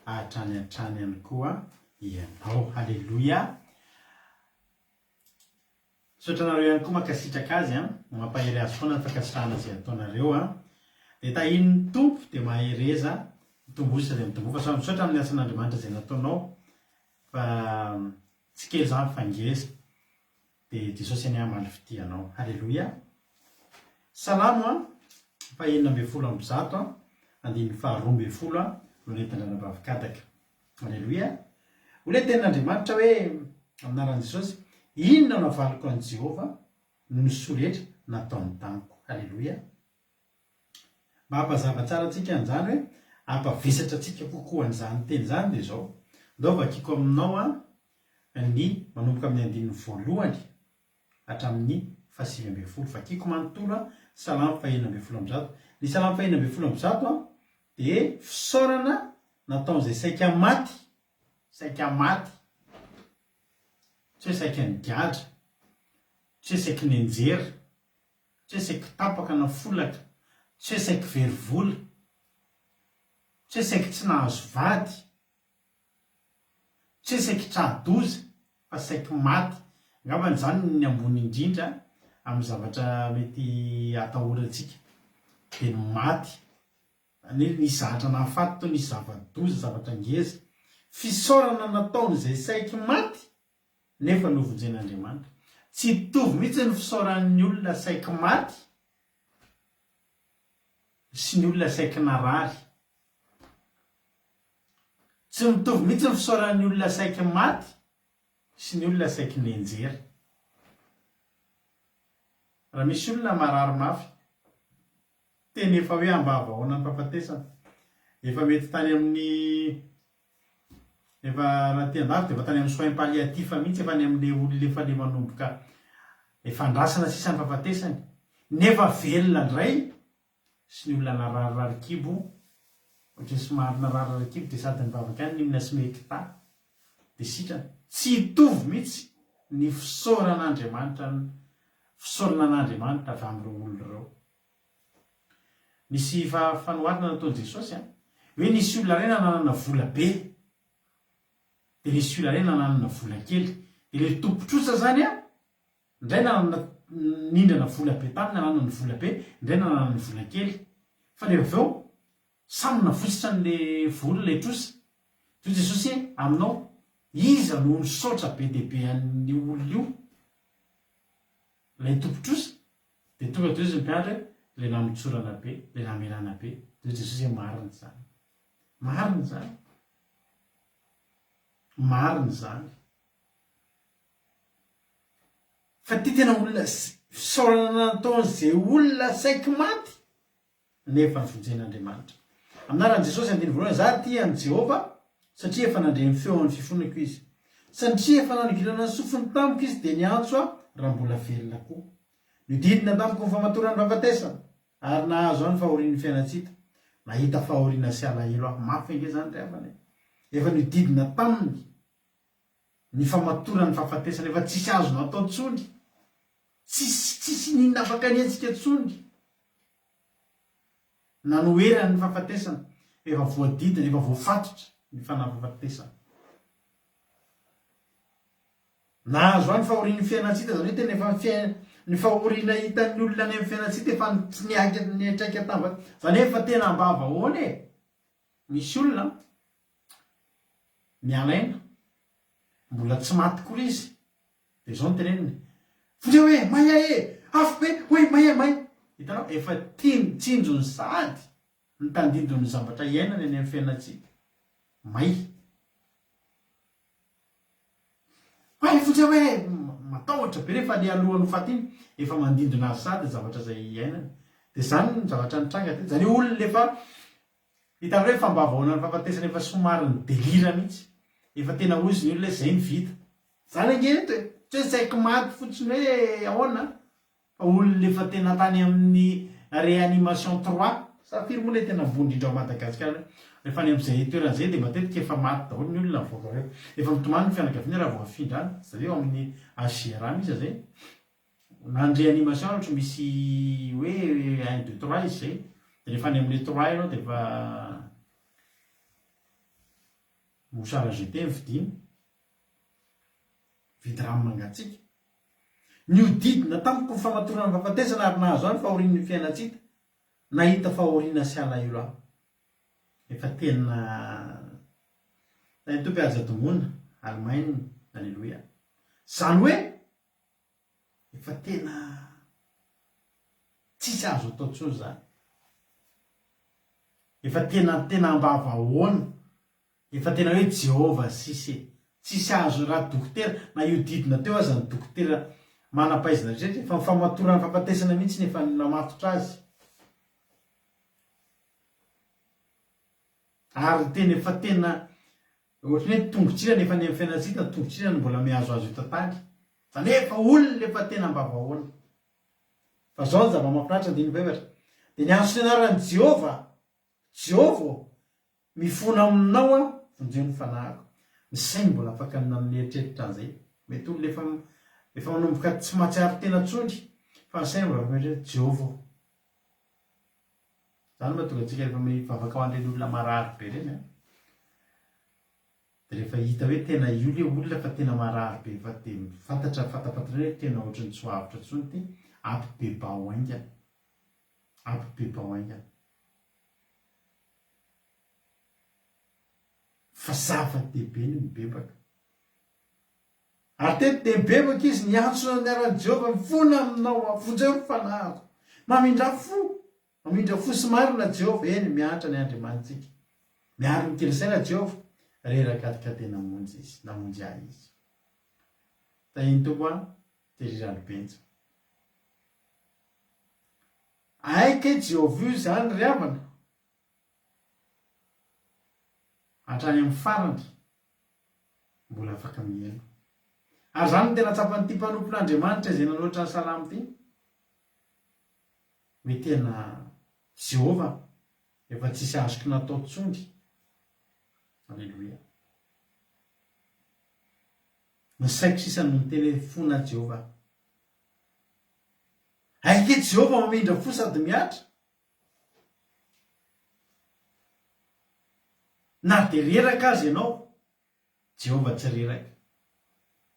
hatrany hatrany ihany koa ianao. Haleloia. Misaotra anareo ihany koa mankasitraka azy an, mampahery azy foana ny fankasitrahana izay ataonareo an. Dia tahian'ny Tompo dia mahereza, mitomboa hosotra dia mitomboa fahasoavana. Misaotra amin'ny asan'Andriamanitra izay nataonao fa tsy kely izany fa ngeza. Dia Jesosy anie hamaly fitia anao. Haleloia. Salamo a, faha 116 a, andininy faha 12 a, no nentin-dRanabavy Kadaka. Haleloia. Hoy ilay tenin'Andriamanitra hoe, amin'ny anaran'i Jesosy, Inona no havaliko an'i Jehovah noho ny soa rehetra nataony tamiko. Haleloia. Mba hampazava tsara antsika an'izany hoe, hampavesatra antsika kokoa an'izany teny izany dia izao, ndao vakiko aminao an, ny manomboka amin'ny andininy voalohany hatramin'ny fahasivy ambin'ny folo. Vakiko manontolo an, Salamo faha-116. Ny Salamo faha-116 an, dia fisaorana nataon'izay saika maty, saika maty, tsy hoe saika nigadra, tsy hoe saiky nianjera, Tsy hoe saiky tapaka na folaka. Tsy hoe saiky very vola. Tsy hoe saiky tsy nahazo vady. Tsy hoe saiky tra-doza fa saiky maty. Angambany izany ny ambony indrindra amin'ny zavatra mety atahorantsika dia ny maty. Izany hoe nisy zavatra nahafaty teo, nisy zava-doza, zavatra ngeza. Fisaorana nataon'izay saiky maty nefa novonjen'Andriamanitra. Tsy hitovy mihitsy ny fisaoran'ny olona saiky maty sy ny olona saiky narary. Tsy mitovy mihitsy ny fisaoran'ny olona saiky maty sy ny olona saiky nenjera. Raha misy olona marary mafy, teny efa hoe ambavahaona ny fahafatesana, efa mety tany amin'ny efa raha aty andafy dia efa tany amin'ny soins palliatifs mihitsy, efa any amin'ilay olona efa le manomboka efa andrasana sisa ny fahafatesany, nefa velona indray sy ny olona nararirary kibo, ohatran'ny somary nararirary kibo dia sady nivavaka ihany nihinana smecta dia sitrana. Tsy hitovy mihitsy ny fisaoran'Andriamanitra ny fisaorana an'Andriamanitra avy amin'ireo olona ireo. Nisy fanoharana nataon'i Jesosy an, hoe nisy olona iray nanana vola be, dia nisy olona iray nanana vola kely, dia ilay tompon-trosa izany an, Indray nanana nindrana vola be taminy nananany vola be, indray nananany vola kely. Fa rehefa avy eo, samy navositra an'le vola ilay trosa. Dia hoy Jesosy hoe, Aminao, iza no nisaotra be dia be an'io olona io? Ilay tompon-trosa? Dia tonga dia hoy izy ny mpianatra hoe, Ilay namotsorana be, ilay namelana be. Dia hoy Jesosy hoe, Marina izany. Marina izany. Marina izany. Fa ty tena olona fisaorana nataon'izay olona saiky maty nefa novonjen'Andriamanitra. Amin'ny anaran'i Jesosy andininy voalohany, Za tia an'i Jehovah satria efa nandre ny feon'ny fifonako izy. Satria efa nanongilana ny sofiny tamiko izy dia niantso aho raha mbola velona koa. Niodidina tamiko ny famatoran'ny fahafatesana ary nahazo ahy ny fahorian'ny fiainan-tsy hita. Nahita fahoriana sy alahelo aho. Mafy ange izany ry havana e! Efa niodidina taminy ny famatoran'ny fahafatesana efa tsisy azo natao tsony, tsisy tsisy n'inona afaka nihetsika tsony, nanoherany ny fahafatesana, efa voadidina, efa voafatotra ny fanafafatesana. Nahazo ahy ny fahorian'ny fiainan-tsy hita, izany hoe tena efa fiain- ny fahoriana hitan'ny olona any amin'ny fiainan-tsy hita efa niaika niantraika taminy, izany hoe efa tena ambavahoana e! Misy olona miala aina, mbola tsy maty kory izy, dia izao no teneniny, vonjeo e, may aho e, afo be, oy may aho, may. Hitanao, efa tiany, tsinjony sahady ny tandindon'ny zavatra iainany any amin'ny fiainantsika, may. May, vonjeo e, matahotra be rehefa le alohan'ny ho faty iny, efa mandindona azy sahady ny zavatra izay iainany. Dia izany ny zavatra nitranga teto, izany hoe olona efa Hitanareo efa mba vahaolana ny fahafatesana efa somary ny delire mihitsy. Efa tena hozy ny olona hoe zay no vita. Zany ange eto e! Tsy hoe saiky maty fotsiny hoe ahoana fa olona efa tena tany amin'ny réanimation trois sa firy moa ilay tena ambony indrindra ao Madagasikara rehefa any amin'izay toerana izay dia matetika efa maty daholo ny olona mivoaka avy eo. Efa mitomany ny fianakaviana raha vao afindra any. Zareo amin'ny HJRA misy izay. Na ny réanimation ohatra misy hoe un deux trois izy zay, de rehefa any amin'ny trois ianao de efa mouchard à jeter ny vidiana, mividy rano mangatsiaka. Nihodidina tamiko ny famatorana ny fahafatesana ary nahazo ahy ny fahorian'ny fiainan-tsy hita. Nahita fahoriana sy alahelo aho. Efa tena Tahin'ny Tompo aza domoina, Allemagne, Alléluia. Zany hoe Efa tena tsisy azo atao intsony zany. Efa tena tena ambavahoana. Efa tena hoe Jehovah sisa e. Tsisy azo raha dokotera na hiodidina teo aza ny dokotera manam-pahaizana rehetra efa ny famatoran'ny fahafatesana mihitsy no efa namatotra azy. Ary tena efa tena Ohatry ny hoe tongotr'ila nefa any amin'ny fiainantsika hita tongotr'ila no mbola mihazohazo eto an-tany. Zany hoe efa olona efa tena ambavahoana. Fa zao ny zava-mahafinaritra andininy fahefatra. Dia niantso ny anaran'i Jehovah, Jehovah ô, mifona aminao aho, vonjeo ny fanahiko. Ny sainy mbola afaka mieritreritra an'izay. Mety olona efa efa manomboka tsy mahatsiaro tena intsony fa ny sainy mbola afaka mieritreritra, Jehovah ô. Izany no mahatonga antsika rehefa mivavaka ho an'ireny olona marary be ireny an, dia rehefa hita hoe tena io ilay olona fa tena marary be fa dia fantatra fantapantatra hoe tena ohatran'ny tsy ho avotra intsony ity, ampibebaho haingana. Ampibebaho haingana. Fa zava-dehibe ny mibebaka. Ary teto dia nibebaka izy, niantso ny anaran'i Jehovah, Mifona aminao aho, vonjeo ny fanahiko. Mamindrà fo, mamindra fo sy marina Jehovah, eny, miantra ny Andriamanitsika. Miaro ny kely saina Jehovah, reraka ka dia namonjy izy, namonjy ahy izy. Tahin'ny Tompo an, Thierry Ralibenja. Hay kay Jehovah io izany ry havana, hatrany amin'ny farany. mbola afaka mihaino. Ary izany no tena tsapan'ity mpanompon'Andriamanitra izay nanoratra ny salamo ity, hoe tena Jehovah efa tsisy azoko natao intsony. Aleloia. Ny saiko sisa no miteny hoe fona Jehovah. Aike Jehovah mamindra fo sady mihatra. Na dia reraka aza ianao, Jehovah tsy reraka.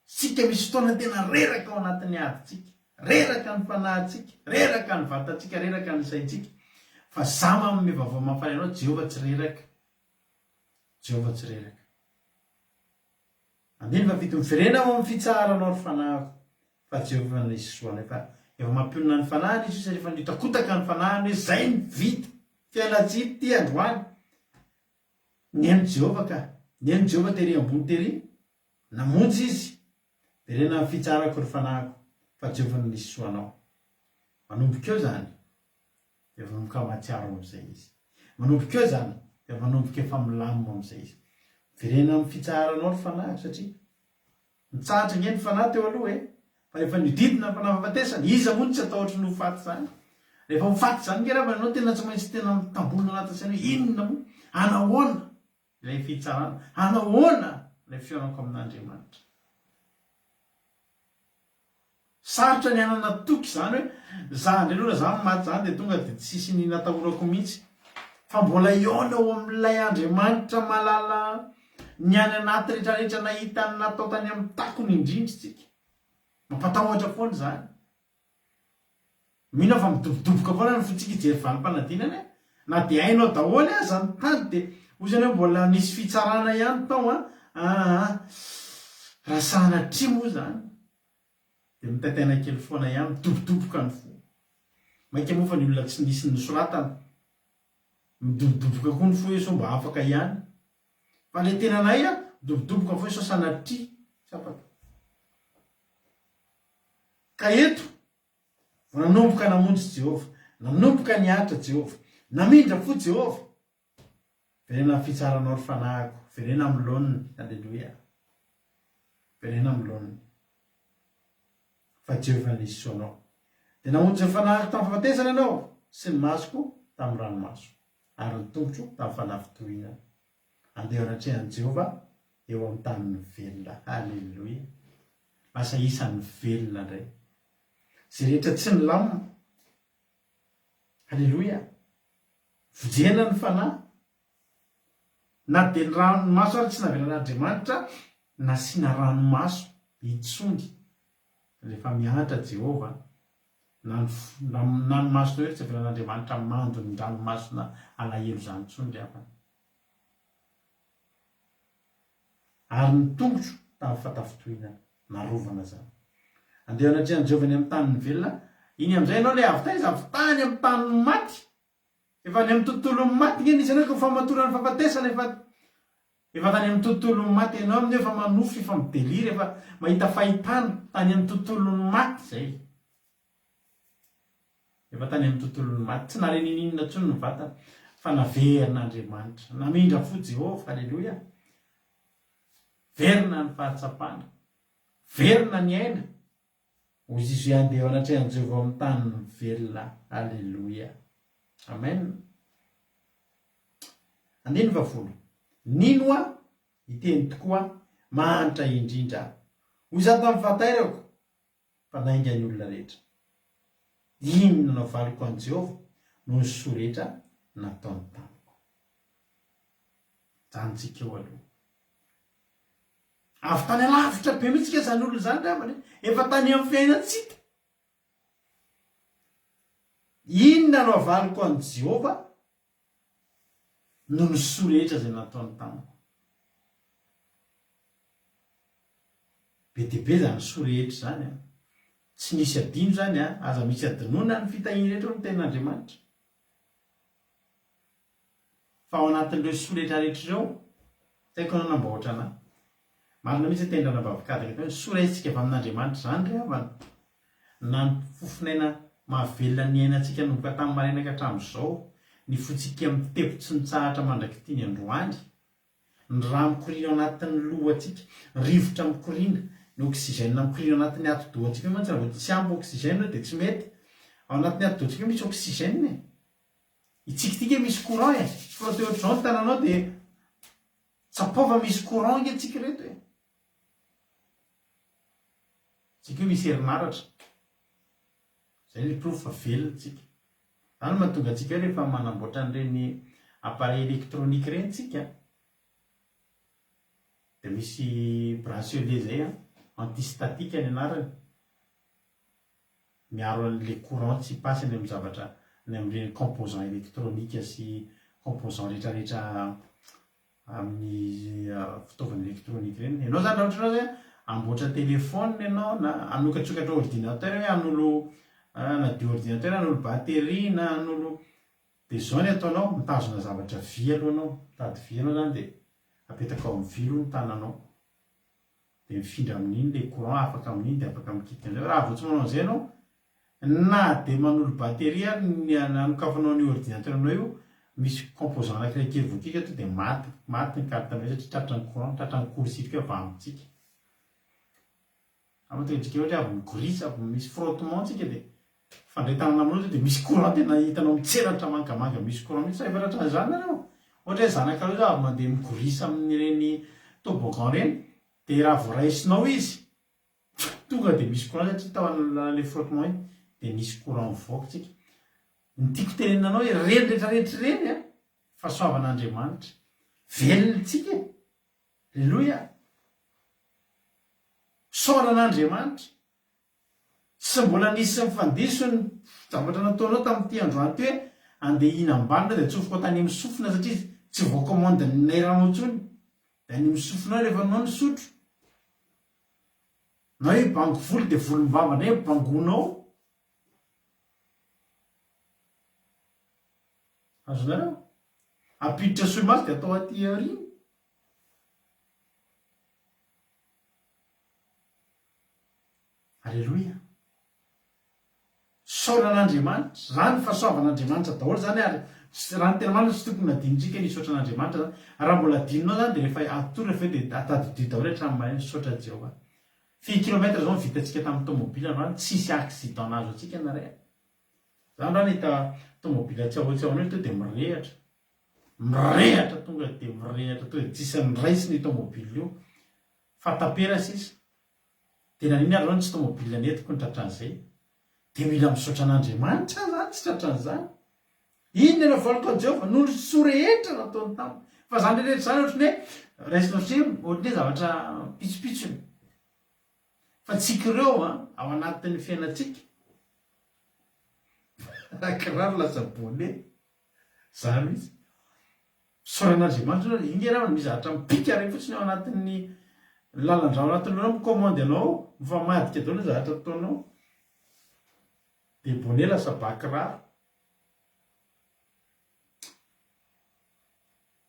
Isika misy fotoana tena reraka ao anatin'ny adintsika, reraka ny fanahintsika, reraka ny vatantsika, reraka ny saintsika. Fa za manome vaovao mahafaly anao, Jehovah tsy reraka. Jehovah tsy reraka. Andininy fahafito, Miverena ao amin'ny fitsaharanao ry fanahiko, fa Jehovah efa nanisy soa anao. Efa efa mampionona ny fanahiny izy io satria efa nihotakotaka ny fanahiny hoe zay ny vita, fialan-tsiny ity androany. Nihaino Jehovah ka. Nihaino Jehovah tery ambony tery, namonjy izy. Miverena amin'ny fitsaharako ry fanahiko, fa Jehovah no nisy soa anao. Manomboka eo izany. Dia manomboka mahatsiaro amin'izay izy. Manomboka eo izany, dia manomboka efa milamina amin'izay izy. Miverena amin'ny fitsaharanao ry fanahiko satria nitsahatra ange ny fanahy teo aloha e! Fa rehefa nihodidina ny fanahy fahafatesana, iza moa no tsy hatahotra ny ho faty izany? Rehefa ho faty izany ange ravana ianao tena tsy maintsy tena mitambolona anatin'ny saina hoe inona moa? Anahoana ilay fitsarana? Anahoana ilay fihaonako amin'Andriamanitra? Sarotra ny hanana toky izany hoe za ndray aloha raha za maty zany dia tonga dia tsisy ny natahorako mihitsy fa mbola hihaona ao amin'ilay Andriamanitra mahalala ny any anaty retraretra nahita ny natao tany amin'ny takony indrindra isika. Mampatahotra foana izany. Mino aho fa midobodoboka foana ny fontsika hijery valim-panadinana e! Na dia hainao daholo aza ny tany dia hoy zany hoe mbola nisy fitsarana ihany tao an! Aa raha sanatria moa izany dia mitaintaina kely foana ihany, midobodoboka ny fo. Mainka moa fa ny olona tsy nisy nosoratana, midobodoboka koa ny fo hoe sao mba afaka ihany. Fa ilay tenanay an, midobodoboka ny fo hoe sao sanatria tsy afaka. Ka eto, vao nanomboka namonjy Jehovah, nanomboka niaritra Jehovah, namindra fo Jehovah. Verena amin'ny fitsaranao ry fanahiko, verena amin'ny laoniny, aleloia. Verena amin'ny laoniny. Fa Jehovah nisy soa anao. Dia namonjy ny fanahiko tamin'ny fahafatesana ianao, sy ny masoko tamin'ny ranomaso, ary ny tongotro tamin'ny fanafintohinana. Andeha eo anatrehan'i Jehovah eo amin'ny tanin'ny velona. Haleloia! Lasa isan'ny velona indray. Izay rehetra tsy nilamina. Haleloia! Vonjena ny fanahy. Na dia ny ranomaso ary tsy navelan'Andriamanitra nasiana ranomaso intsony. Rehefa miantra Jehovah, na ny na ny masonao io tsy avelan'Andriamanitra mandon-dranomasona alahelo izany intsony ry havana. Ary ny tongotro tamin'ny fatafintohinana. Narovana izany. Andeha eo anatrehan'i Jehovah any amin'ny tanin'ny velona. Iny amin'izay ianao ilay avy taiza? Avy tany amin'ny tanin'ny maty. Efa any amin'ny tontolon'ny maty nge nisy anao ka famatoran'ny fahafatesana efa efa tany amin'ny tontolon'ny maty ianao amin'io efa manofy efa mi-delire efa mahita fahitana tany amin'ny tontolon'ny maty izay. Efa tany amin'ny tontolon'ny maty, tsy nahare ninoninona intsony ny vatana, fa naverin'Andriamanitra. Namindra fo Jehovah, aleloia! Verina ny fahatsapana, verina ny aina. Hoy Jesoa, Handeha eo anatrehan'i Jehovah ao amin'ny tanin'ny velona. Aleloia! Amen! Andininy fahafolo. Nino aho, hiteny tokoa, mahantra indrindra aho. Hoy izaho tamin'ny fahatairako, Mpanainga ny olona rehetra. Inona no havaliko an'i Jehovah noho ny soa rehetra nataony tamiko. Ajanontsika eo aloha. Avy tany alavitra be mihitsy ka izany olona izany ry havana e. Efa tany amin'ny fiainan-tsika. Inona no havaliko an'i Jehovah noho ny soa rehetra izay nataony tamiko? Be dia be izany soa rehetra izany an! Tsy misy adino izany an! Aza misy adinoina ny fitahiany rehetra hoy ny Tenin'Andriamanitra. Fa ao anatin'ireo soa rehetra rehetra ireo, tsy haiko ianao na mba ohatranà. Marina mihitsy ny tenin-dRanabavy Kadaka teo hoe ny soa raisintsika avy amin'Andriamanitra izany ry havana, na ny fofon'aina mahavelona ny iainantsika nanomboka tamin'ny maraina ka hatramin'izao, ny fontsika mitepo tsy mitsahatra mandrak'ity ny androany, ny rà mikoriana ao anatin'ny lohantsika, ny rivotra mikoriana, ny oxygène mikoriana ao anatin'ny atidohantsika io mantsy raha vao tsy ampy oxygène dia tsy mety. Ao anatin'ny atidohantsika io misy oxygène e. Itsika ity nge misy courant e. Frotter ohatr'izao ny tananao dia tsapao fa misy courant nge tsika ireto e. Tsika io misy herinaratra. Zay ny porofo fa velona tsika. Zany no mahatonga antsika hoe rehefa manamboatra an'ireny appareil électronique ireny tsika dia misy bracelet zay an, anti-statique ny anarany, miaro an'ilay courant tsy hi-passe any amin'ny zavatra, any amin'ireny composant électronique sy composant retraretra amin'ny fitaovana électronique ireny. Ianao zany raha ohatra ianao zany hamboatra téléphone ianao na hanokatsokatra ordinateur hoe hanolo hanadio ordinateur, hanolo batterie na hanolo dia izao ny ataonao, mitazona zavatra vy aloha ianao, mitady vy ianao zany dia apetakao amin'ny vy aloha ny tananao dia mifindra amin'iny ilay courant afaka amin'iny dia afaka mikitika amin'izay. Raha vao tsy manao an'izay ianao Na dia manolo batterie ary ny hanokafanao an'io ordinateur nao io, misy composant anakiray kely voakiaka to dia maty, maty ny carte nao satria tratran'ny courant, tratran'ny court circuit avy amintsika. Ama tonga tsika ohatra hoe avy migorisa, avy misy frottement tsika dia mifandray tanana aminao to dia misy courant tena hitanao mitselatra mangamanga misy courant mihitsy, sa efa tratran'izany nareo? Ohatra hoe zanakareo zao avy mandeha migorisa amin'ireny toboggan ireny dia raha vao raisinao izy Tonga dia misy courant satria tao anatin'ilay frottement iny dia nisy courant mivoaka tsika. Ny tiako tenenina anao hoe ireny rehetra rehetra ireny an, fahasoavan'Andriamanitra. Velona tsika e. Alléluia. Isaorana Andriamanitra. Tsy mbola nisy nifandiso ny zavatra nataonao tamin'ity androany ity hoe andeha hihinam-bary dia atsofoka tany amin'ny sofina satria tsy voacommande-n'ny nerf-nao intsony. Dia any amin'ny sofinao rehefa anao nisotro. Na hoe hibango volo dia volombava indray no bangoinao. Azonareo? Ampiditra solomaso dia atao aty aoriana. Aleloia. Isaorana Andriamanitra. Izany fahasoavan'Andriamanitra daholo izany ary raha ny tena marina tsy tokony hadinontsika ny hisaotra an'Andriamanitra izany. Raha mbola hadinonao izany dia rehefa atory avy eo dia tadidio daholo hatramin'ny maraina misaotra an'i Jehovah. Firy kilomètre izao no vitantsika tamin'ny tomobile androany tsisy accident nahazo antsika nareo. Za androany nahita tomobile tsy ahoa tsy ahoana io tonga dia mirehatra. Mirehatra tonga dia mirehatra tonga dia tsisy niraisina io tomobile io fa tapera sisa. Dia naninona ary zao no tsy tomobile nentiko no tratran'izay? Dia mila misaotra an'Andriamanitra aho zany tsy tratran'izany. Inona no havaliko an'i Jehovah noho ny soa rehetra nataony tamiko? Fa izany rehetra izany ohatran'ny hoe raisina ohatran'ny hoe ohatran'ny hoe zavatra pitsopitsony. Fa tsika ireo an, ao anatin'ny fiainantsika, kiraro lasa bonnet, zany mihitsy. Isaorana Andriamanitra aloha, iny nge raha misy zavatra mipika reny fotsiny ao anatin'ny lalan-drà ao anatin'ny lohanao mi-commande anao ao, mifamadika daholo ny zavatra ataonao. Dia bonnet lasa ba kiraro.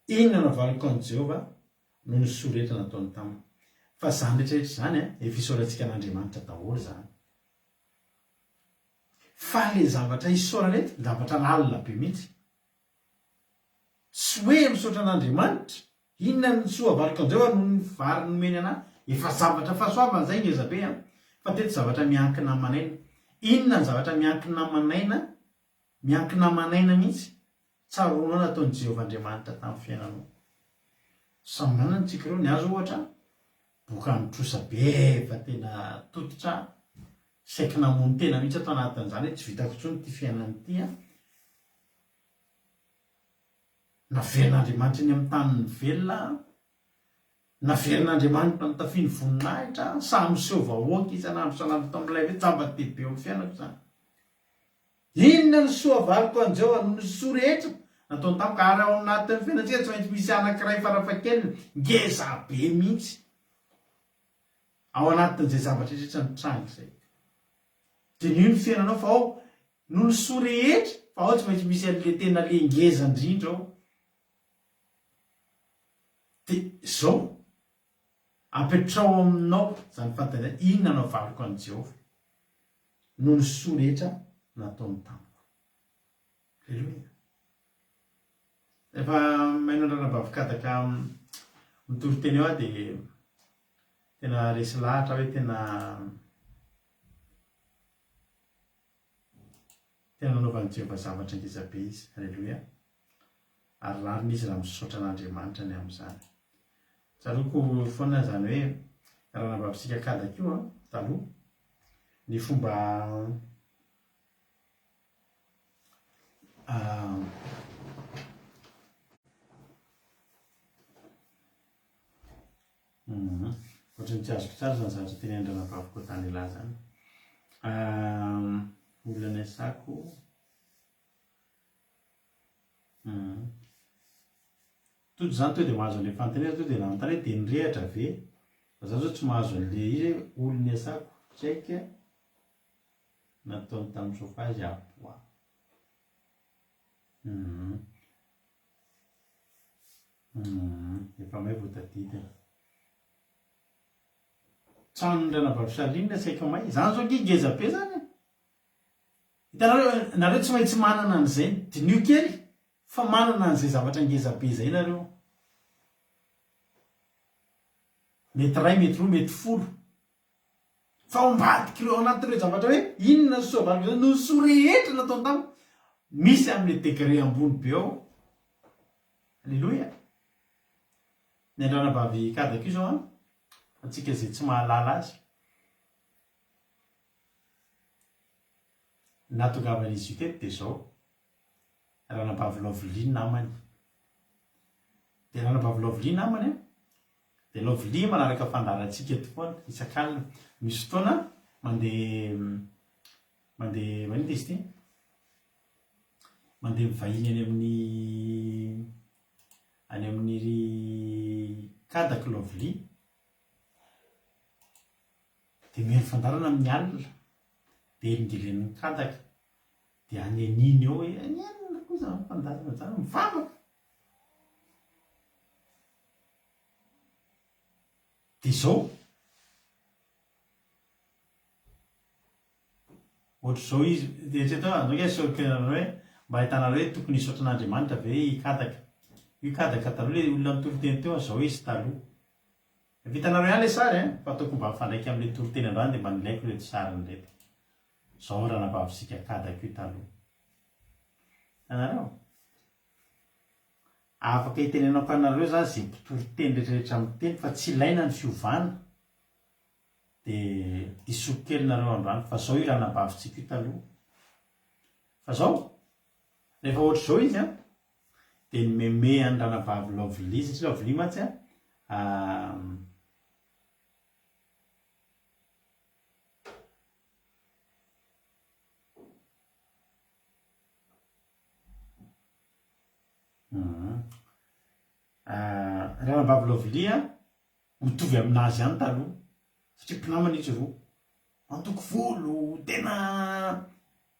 Inona no havaliko an'i Jehovah noho ny soa rehetra nataony tamiko? Fa izany rehetra rehetra izany an, efa isaorantsika an'Andriamanitra daholo izany. Fa ilay zavatra isaorana eto, zavatra lalina be mihitsy. Tsy hoe misaotra an'Andriamanitra, inona ny soa avaliko an'izao ary noho ny vary nomeny anah, efa zavatra fahasoavana izay ngeza be an, fa teto zavatra miankina aman'aina, inona ny zavatra miankina aman'aina, miankina aman'aina mihitsy, tsaroanao nataon'i Jehovah Andriamanitra tamin'ny fiainanao. Samy manana tsika ireo, ny ahy zao ohatra, boka mitrosa be efa tena tototra, saiky namono tena mihitsy ato anatin'izany hoe tsy vitako intsony ity fiainana ity an. Naverin'Andriamanitra eny amin'ny tanin'ny velona aho. Naverin'Andriamanitra nitafiany voninahitra aho. Samy miseho vahoaka isan'andro isan'andro tao amin'ilay hoe zava-dehibe eo amin'ny fiainako izany. Inona ny soa avaliko an'i Jehovah noho ny soa rehetra nataony tamiko? Ary ao anatin'ny fiainantsika tsy maintsy misy anankiray farafahakeliny ngeza be mihitsy ao anatin'izay zavatra rehetra nitranga izay. Diniho ny fiainanao fa ao noho ny soa rehetra fa ao tsy maintsy misy an'ilay tena le ngeza indrindra ao. Dia izao, apetraho aminao izany fanontaniana izany, inona no havaliko an'i Jehovah noho ny soa rehetra nataony tamiko? Aleloia. Rehefa mihaino an-dRanabavy Kadaka mitory teny eo aho dia tena resy lahatra hoe tena tena nanaovan'i Jehovah zavatra ngeza be izy. Aleloia. Ary rariny izy raha misaotra an'Andriamanitra ny amin'izany. Tsaroako foana izany hoe Ranabavintsika Kadaka io an, taloha, ny fomba Ohatran'ny tsy azoko tsara izany zavatra tenenin-dRanabavy Kotanela izany. Olona niasako. Tojo izany tonga dia mahazo an'ilay fanontaniana tonga dia nanontany hoe dia nirehatra ve? Fa za zao tsy mahazo an'ilay izy hoe olona niasako. Tsy haiko. Nataony tamin'ny chauffage à bois. Hum. Hum. Efa may vao tadidina. Tranon'ny ranabavy Charline saika may. Zany zao nge ngeza be zany e. Hitanareo, nareo tsy maintsy manana an'izay. Diniho kely fa manana an'izay zavatra ngeza be izay nareo. Mety iray, mety roa, mety folo. Fa ao ambadik'ireo, ao anatin'ireo zavatra hoe inona ny soa avy noho ny soa rehetra nataony tamiko, misy amin'ilay degré ambony be ao. Aleloia. Ny an-dRanabavy Kadaka io izao an, antsika izay tsy mahalala azy, nahatongavan'izy io teto dia izao, Ranabavy Lovely namany. Dia Ranabavy Lovely namany an, Dia Lovely manaraka fandaharantsika eto foana isak'alina. Misy fotoana mandeha mandeha maninona izy ity? Mandeha mivahiny any amin'ny any amin'ny ry Kadako Lovely. Dia mihaino fandaharana amin'ny alina. Dia elingelen'ny Kadaka. Dia aneniny eo hoe anenina koa izany fandaharana izany, mivavaka. Dia izao, ohatr'izao izy, dia eritrereto hoe anao asehoko anareo hoe mba ahitanareo hoe tokony hisaotra an'Andriamanitra ve i Kadaka. Io Kadaka taloha ilay olona nitory teny teo, izao izy taloha. Efa hitanareo ihany ilay sary an, fa ataoko mba mifandraika amin'ilay toriteny androany dia mba nilaiko ireto sariny ireto. Izao ranabavintsika Kadaka io taloha. Hitanareo? Afaka itenenako anareo za ze mpitory teny retraretra miteny fa tsy ilaina ny fiovana de disoiko kely nareo androany fa zao io ranabavintsika io taloha fa zao rehefa ohatr'izao izy an de ny meme an'i ranabavy Lovely satria Lovely mantsy an Ranabavy Lovely a, mitovy aminazy ihany taloha, satria mpinamana izy roa. Antoko volo, tena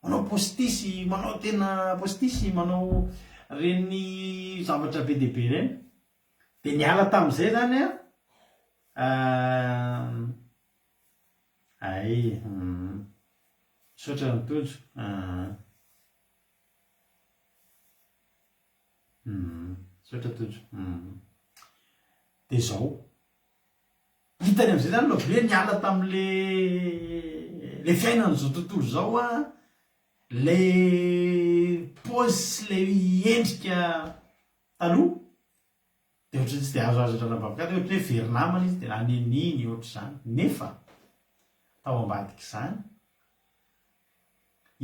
manao postisy, manao tena postisy, manao reny zavatra be dia be ireny. Dia niala tamin'izay zany a, ay, misaotra an'i Tojo. Humm. Misaotra Tojo. Humm. Dia izao. Hitany amin'izay izany Lovely hoe niala tamin'le le fiainan'izao tontolo izao an, le paozy sy le endrika taloha, dia ohatran'ny tsy dia azoazo an-dRanabavy hoe ohatran'ny hoe very namana izy dia naneniny ohatr'izany. Nefa tao ambadik'izany,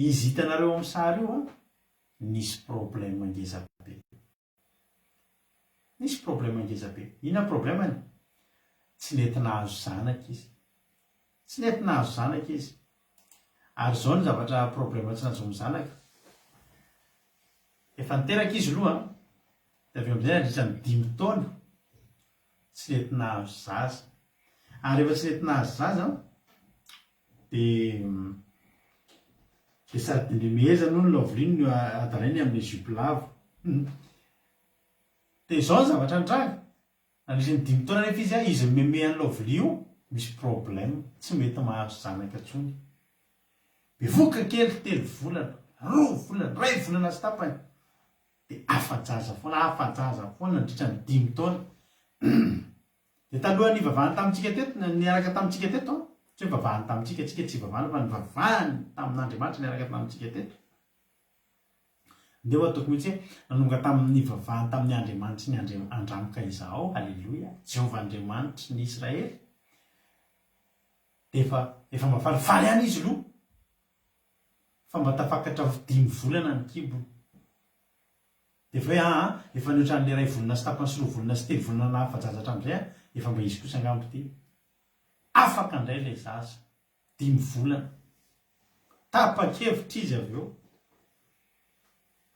izy hitanareo amin'ny sary io an, nisy problème ngeza be. Nisy problème ngeza be. Inona problème-ny? Tsy nety nahazo zanaka izy. Tsy nety nahazo zanaka izy. Ary izao ny zavatra problème tsy nahazoany zanaka. Efa niteraka izy aloha an, dia avy eo amin'izay nandritra ny dimy taona tsy nety nahazo zaza. Ary rehefa tsy nety nahazo zaza an, dia dia sady nimehezany hono Loveline no adalainy amin'ilay jupe lava. Dia izao ny zavatra nitranga, nandritra ny dimy taona anefa izy an, izy mimeme an'i Lovely io, misy problème, tsy mety mahazo zanaka intsony. Bevohoka kely, telo volana, roa volana, iray volana sy tapany, dia afa-jaza foana, afa-jaza foana nandritra ny dimy taona. Dia talohan'ny nivavahany tamintsika teto, niaraka tamintsika teto an, tsy hoe nivavahany tamintsika, tsika tsy ivavahana fa nivavahany tamin'Andriamanitra niaraka tamintsika teto. Ndeha ho ataoko mihitsy hoe nanomboka tamin'ny nivavahany tamin'ny Andriamanitry ny Andriam Andramoka Izahao, Haleloia, Jehovah Andriamanitry ny Israely, dia efa efa mba falifaly ihany izy aloha fa mba tafakatra dimy volana ny kibony. Dia efa hoe aa, efa nihoatra an'ilay iray volana sy tapany sy roa volana sy telo volana nahafa-jaza hatramin'izay aho, efa mba izy kosa angamba ity. Afaka indray ilay zaza. Dimy volana. Tapa-kevitra izy avy eo.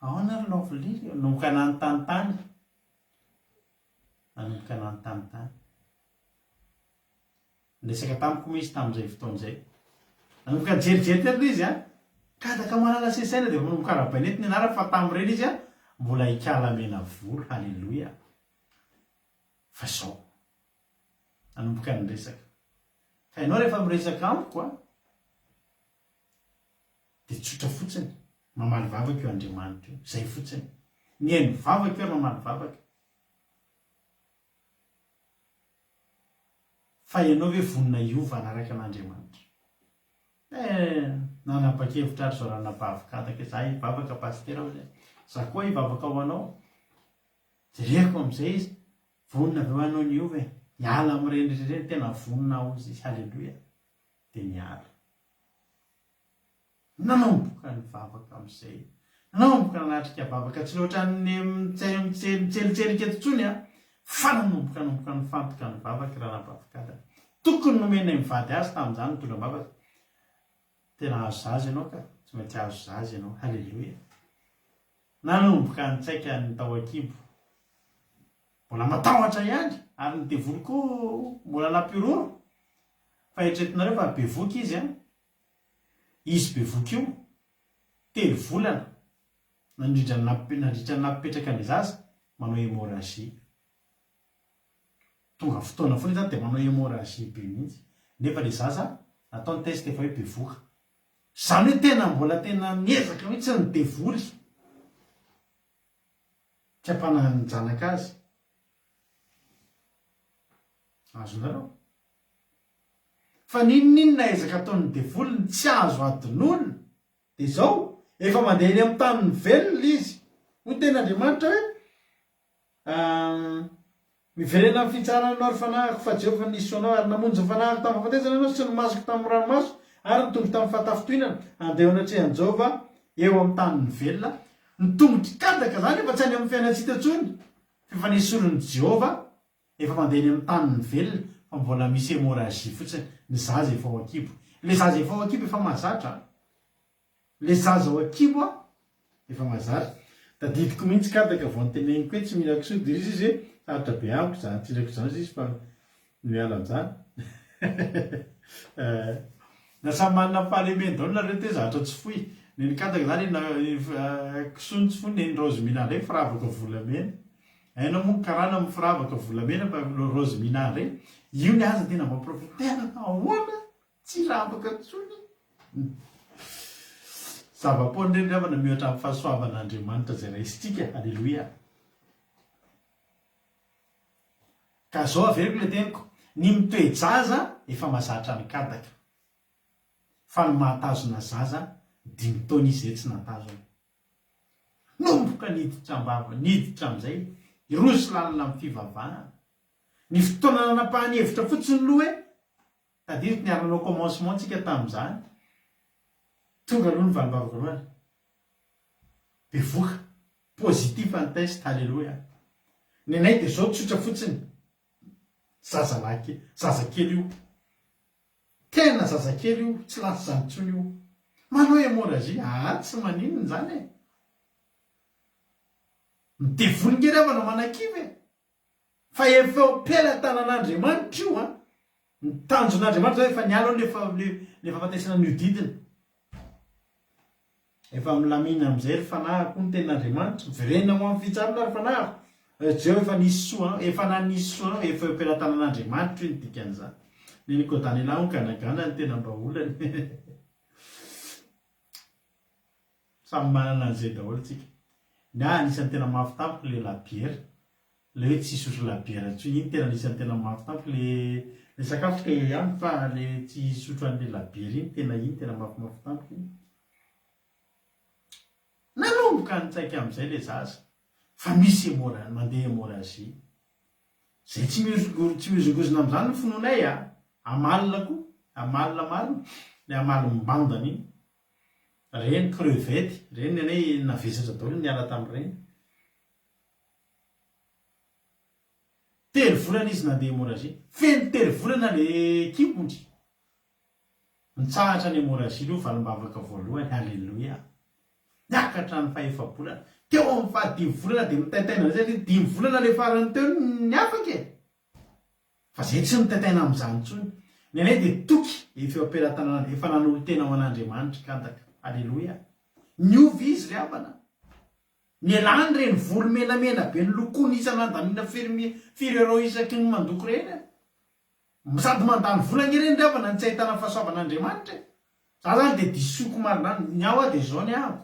Ahoana ry Lovely? Nanomboka nanontany tany. Nanomboka nanontany tany. Niresaka tamiko moa izy tamin'izay fotoana izay. Nanomboka nijerijery teto ilay izy an. Kadaka malala sy saina dia efa manomboka arahabaina eto ny anarako fa tamin'ireny izy an, mbola ikala mena volo. Haleloia. Fa izao. Nanomboka niresaka. Fa ianao rehefa miresaka amiko an, dia tsotra fotsiny, mamaly vavaka io Andriamanitra io, izay fotsiny. Mihaino vavaka io ary mamaly vavaka. Fa ianao ve vonona hiova hanaraka an'Andriamanitra? Eh, nanapa-kevitra ary zao ranabavy kadaka e, za hivavaka pasitera hozy e, za koa hivavaka ho anao. Jereko amin'izay izy, Vonona ve ho anao ny hiova e? Hiala amin'ireny rehetra ireny, tena vonona aho hozy izy, haleloia. Dia niala. Nanomboka nivavaka amin'izay. Nanomboka nanatrika vavaka, tsy le ohatran'ny mitselitselika eto intsony an, fa nanomboka nanomboka nifantoka nivavaka i Ranabavy Kadany. Tokony nomenay mivady azy tamin'izany nitondra am-bavaka. Tena azo zaza ianao ka, tsy maintsy azo zaza ianao. Haleloia. Nanomboka nitsaika ny tao an-kibo. Mbola matahotra ihany, ary ny devoly koa mbola nampihorohoro. Fa eritreretinareo fa bevoka izy an! Izy bevoka io, telo volana nandrindra ny nandritra ny nampipetraka an'ilay zaza, manao hémorragie. Tonga fotoana foana izy zany dia manao hémorragie be mihitsy. Nefa ilay zaza, natao ny test efa hoe bevoka. Izany hoe tena mbola tena miezaka mihitsy ny devoly tsy hampanahin-janaka azy. Azonareo? Fa n'inon'inona ezaka ataon'ny devoly ny tsy azo adinoina dia izao, efa mandeha eny amin'ny tanin'ny velona izy. Hoy ny tenin'Andriamanitra hoe, Miverena amin'ny fitsaharana ianao, ry fanahiko, fa Jehovah nisy ho anao, ary namonjy ny fanahiko tamin'ny fahafatesana ianao, sy ny masoko tamin'ny ranomaso, ary ny tongotro tamin'ny fahatafintohinana. Andeha eo anatrehan'i Jehovah, eo amin'ny tanin'ny velona. Ny tongotr'i Kadaka izany efa tsy any amin'ny fiainan-tsy hita intsony, fa efa nesorin'i Jehovah, efa mandeha eny amin'ny tanin'ny velona, fa mbola misy hémorragie fotsiny, ny zaza efa ao an-kibo. Ilay zaza efa ao an-kibo efa mahazatra an! Le zaza ao an-kibo a efa mahazatra. Tadidiko mihitsy kadaka vao noteneniko hoe tsy mila kisoa dia izy izy hoe sarotra be amiko izany tsy ilaiko izany izy fa ny miala amin'izany eh. Na samy manana ny fahalemeny daholo nareo te zavatra tsy foy. Nen'i kadaka izany kisoa no tsy foy, nen'i Raozy Mina indray firavaka volamena. Hainao moa ny karana mifiravaka volamena fa Raozy Mina indray io ny azy no tena mampiprofite. Tena ahoana? Tsy ravaka intsony. Zava-poana ireny ry havana miohatra amin'ny fahasoavan'Andriamanitra izay raisintsika. Aleloia. Ka zao averiko ilay teniko, ny mitoe-jaza efa mazatra ny kadaka. Fa ny mahatazona zaza dimy taona izy izay tsy natazona. Nomboka niditra am-bava, niditra amin'izay, hiroso lalina amin'ny fivavahana. Ny fotoana nanapahany hevitra fotsiny aloha hoe Tadidiko niara-nanao commencement tsika tamin'izany, tonga aloha ny valim-bavaka voalohany, bevoka, positif ny test, haleloia. Ny anay dia zao tsotra fotsiny, zazalahy kely, zazakely io. Tena zazakely io, tsy lasa izany intsony io. Manao hémorragie, aa tsy maninona izany e. Ny devoly nge ry havana manakivy e. Fa efa eo am-pelatanan'Andriamanitra io an! Ny tanjon'Andriamanitra zao efa niala eo le fa le fahafatesana nihodidina. Efa milamina amin'izay ry fanahiko hoy ny tenin'Andriamanitra, miverena ho amin'ny fitsarana ry fanahiko. Jereo efa nisy soa an, efa nanisy soa anao, efa eo am-pelatanan'Andriamanitra io ny dikan'izany. Ny Kodanela hono ganagana ny tena mba olany. Samy manana an'izay daholo tsika. Ny ahy anisan'ny tena mafy tamiko le labiera. Le hoe tsy hisotro labiera intsony iny tena anisan'ny tena mafy tamiko le le sakafo teo eo ihany fa le tsy hisotro an'le labiera iny tena iny tena mafimafy tamiko iny. Nanomboka nitsaika amin'izay le zaza fa misy hemorra mandeha hemorragie. Zay tsy mihozongozona tsy mihozongozona amin'izany ny finoanay a! Amalona koa, amalona marina, le amalim-bandana iny. Reny crevette, reny ny anay navesatra daholo niala tamin'ireny. Telo volana izy nandeha hémorragie. Feno telo volana le kibony. Nitsahatra ny hémorragie aloha valim-bavaka voalohany, Alléluia. Niakatra ny fahefa-bolana. Teo amin'ny fahadimy volana dia mitaintaina indray satria dimy volana le farany teo ny afaka e. Fa zay tsy mitaintaina amin'izany intsony. Ny anay dia toky efa eo am-pelatanana, efa nanolo-tena ho an'Andriamanitra kadaka. Aleloia. Niova izy ry havana. Nialany ireny volo menamena be nolokoiny isan'andaniana firy firy euros isaky ny mandoko ireny a. Sady mandany vola ange ireny ry havana no tsy ahitana fahasoavan'Andriamanitra e. Za zany dia disoiko marina any. Ny ahy hoa dia izao ny ahako.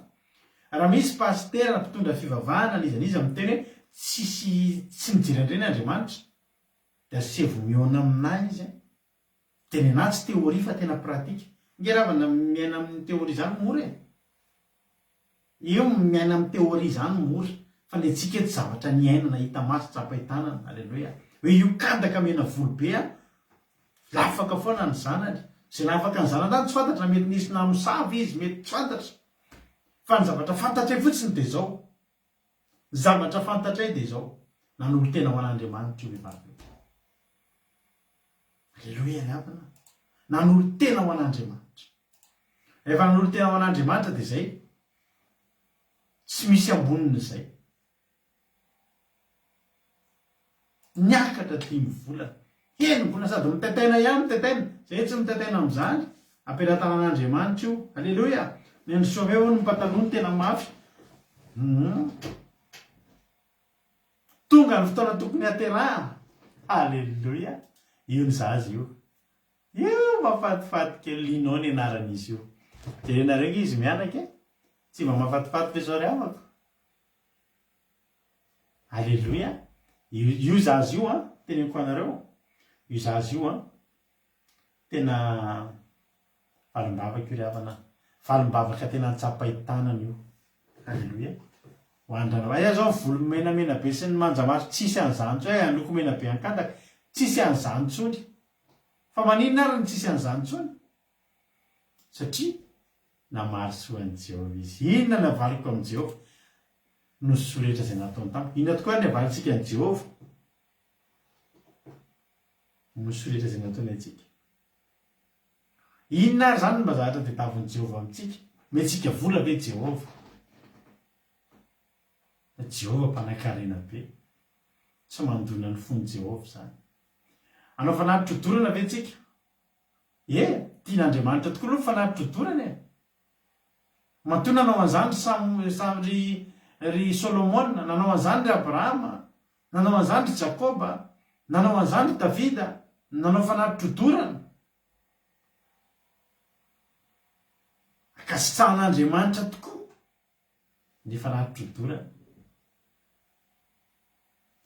Raha misy pasitera na mpitondra fivavahana n'iza n'iza miteny hoe tsisy tsy mijery an'ireny Andriamanitra dia asevo mihaona aminà izy an. Dia nenà tsy théorie fa tena pratique. Nge ravana miaina amin'ny théorie zany mora e. Io miaina amin'ny théorie zany mora fa ny antsika eto zavatra niainana hita maso tsapain-tanana. Aleloia. Hoe io kadaka mena volo be an. Lafaka foana ny zanany. Izay nahafaka ny zanany tany tsy fantatra na mety nisy namosavy izy, mety tsy fantatra. Fa ny zavatra fantatray fotsiny dia izao, ny zavatra fantatray dia izao, nanolo-tena ho an'Andriamanitra io vehivavy io. Aleloia ry havana. Nanolo-tena ho an'Andriamanitra. Rehefa nanolo-tena ho an'Andriamanitra dia izay. Tsy misy ambonin'izay. Niakatra dimy volana. Enim-bolana sady mitaintaina ihany mitaintaina. Zay tsy mitaintaina amin'izany. Ampelatanan'Andriamanitra io. Aleloia! Ny an-dry Sommet hono ny pataloha no tena mafy. Hum. Tonga ny fotoana tokony haterahana. Aleloia! Io ny zaza io. Io mahafatifaty kely Lino ny anaran'izy io. Jerenareo ange izy mianaka e. Tsy mba mahafatifaty ve zao ry havako? Aleloia! Io io zaza io an, teneniko anareo, io zaza io an, tena valim-bavaka io ry havana an, valim-bavaka tena tsapain-tanana io. Aleloia! Ho andrana, aiza zao ny volo menamena be sy ny manja maso, tsisy an'izany intsony, aiza ny loko mena be ankadaka, tsisy an'izany intsony. Fa maninona ary no tsisy an'izany intsony? Satria namaly soa an'i Jehovah izy. Inona no havaliko amin'i Jehovah noho ny soa rehetra izay nataony tamiko? Inona tokoa ary ny havalintsika an'i Jehovah noho ny soa rehetra izay nataony antsika? Inona ary izany no mba zavatra tadiavin'i Jehovah amintsika? Omentsika vola ve Jehovah? Fa Jehovah mpanankarena be. Tsy mandona ny fon'i Jehovah izany. Hanao fanatitra hodorana ve tsika? E! Tian'Andriamanitra tokoa aloha ny fanatitra hodorana e! Matoa nanao an'izany ry Sam, Sam, ry, ry Solomona, nanao an'izany ry Abrahama, nanao an'izany ry Jakoba, nanao an'izany ry Davida, nanao fanatitra hodorana. Ankasitrahan'Andriamanitra tokoa ny fanatitra hodorana.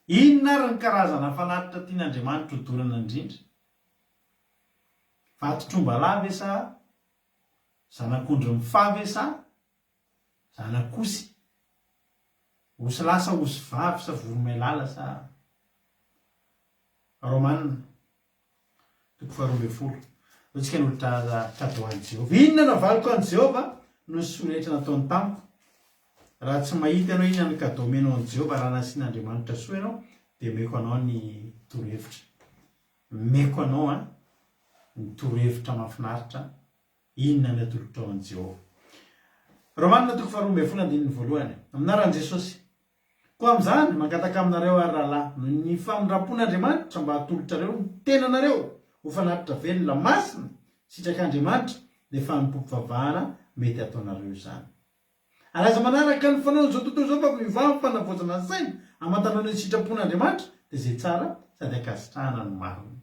Inona ary ny karazana fanatitra tian'Andriamanitra hodorana indrindra? Vatotr'ombalahy ve sa zanak'ondry mifaha ve sa zanak'osy? Osilahy sa osivavy sa voromailala sa Romana toko faharoa ambin'ny folo. Hoy tsika hanolotra cadeau an'i Jehovah. Inona no havaliko an'i Jehovah noho ny soa rehetra nataony tamiko? Raha tsy mahita ianao inona ny cadeau omenao an'i Jehovah raha nasian'Andriamanitra soa ianao? Dia omeko anao ny torohevitra. Omeko anao an, ny torohevitra mahafinaritra, inona ny atolotrao an'i Jehovah. Romanina toko faharoa andininy voalohany. Amin'ny anaran'i Jesosy. Koa amin'izany, mangataka aminareo aho, ry rahalahy, noho ny famindram-pon'Andriamanitra, mba hatolotrareo ny tenanareo ho fanatitra velona, masina, sitrak'Andriamanitra, dia fanompoam-pivavahana mety hataonareo izany. Ary aza manaraka ny fanaon'izao tontolo izao fa miovà amin'ny fanavaozana ny saina, hamantarana ny sitrapon'Andriamanitra, dia izay tsara sady ankasitrahana no marina.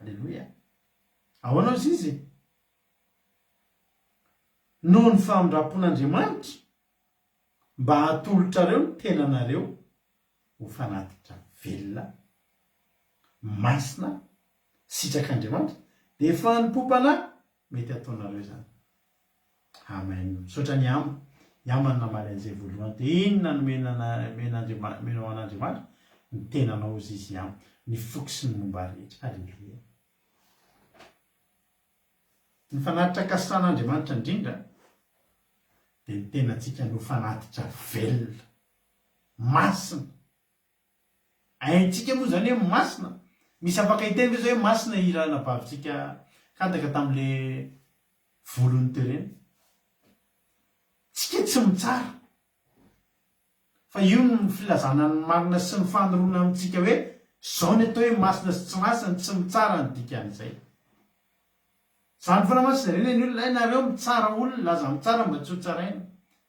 Aleloia. Ahoana hozy izy? Noho ny famindram-pon'Andriamanitra, mba hatolotrareo ny tenanareo ho fanatitra velona, masina, sitrak'Andriamanitra, dia fanompoam-panahy mety hataonareo izany. Amen. Misaotra an'i Yama. Yama no namaly an'izay voalohany teo. Inona no omen'Andriamanitra, omenao an'Andriamanitra? Ny tenanao hozy izy Yama. Ny foko sy ny momba rehetra. Aleloia. Ny fanatitra ankasitrahan'Andriamanitra indrindra dia ny tenantsika no fanatitra velona, masina. Haintsika moa izany hoe masina? Misy afaka hiteny ve izao hoe masina i ranabavintsika Kadaka tamin'le volony teo ireny? Tsika tsy mitsara. Fa io no filazana ny marina sy ny fanoroana amintsika hoe zao ny atao hoe masina sy tsy masina, tsy mitsara ny dikan'izay. Zany foana mantsy jerena ny olona, hay nareo mitsara olona, aza mitsara mba tsy ho tsaraina.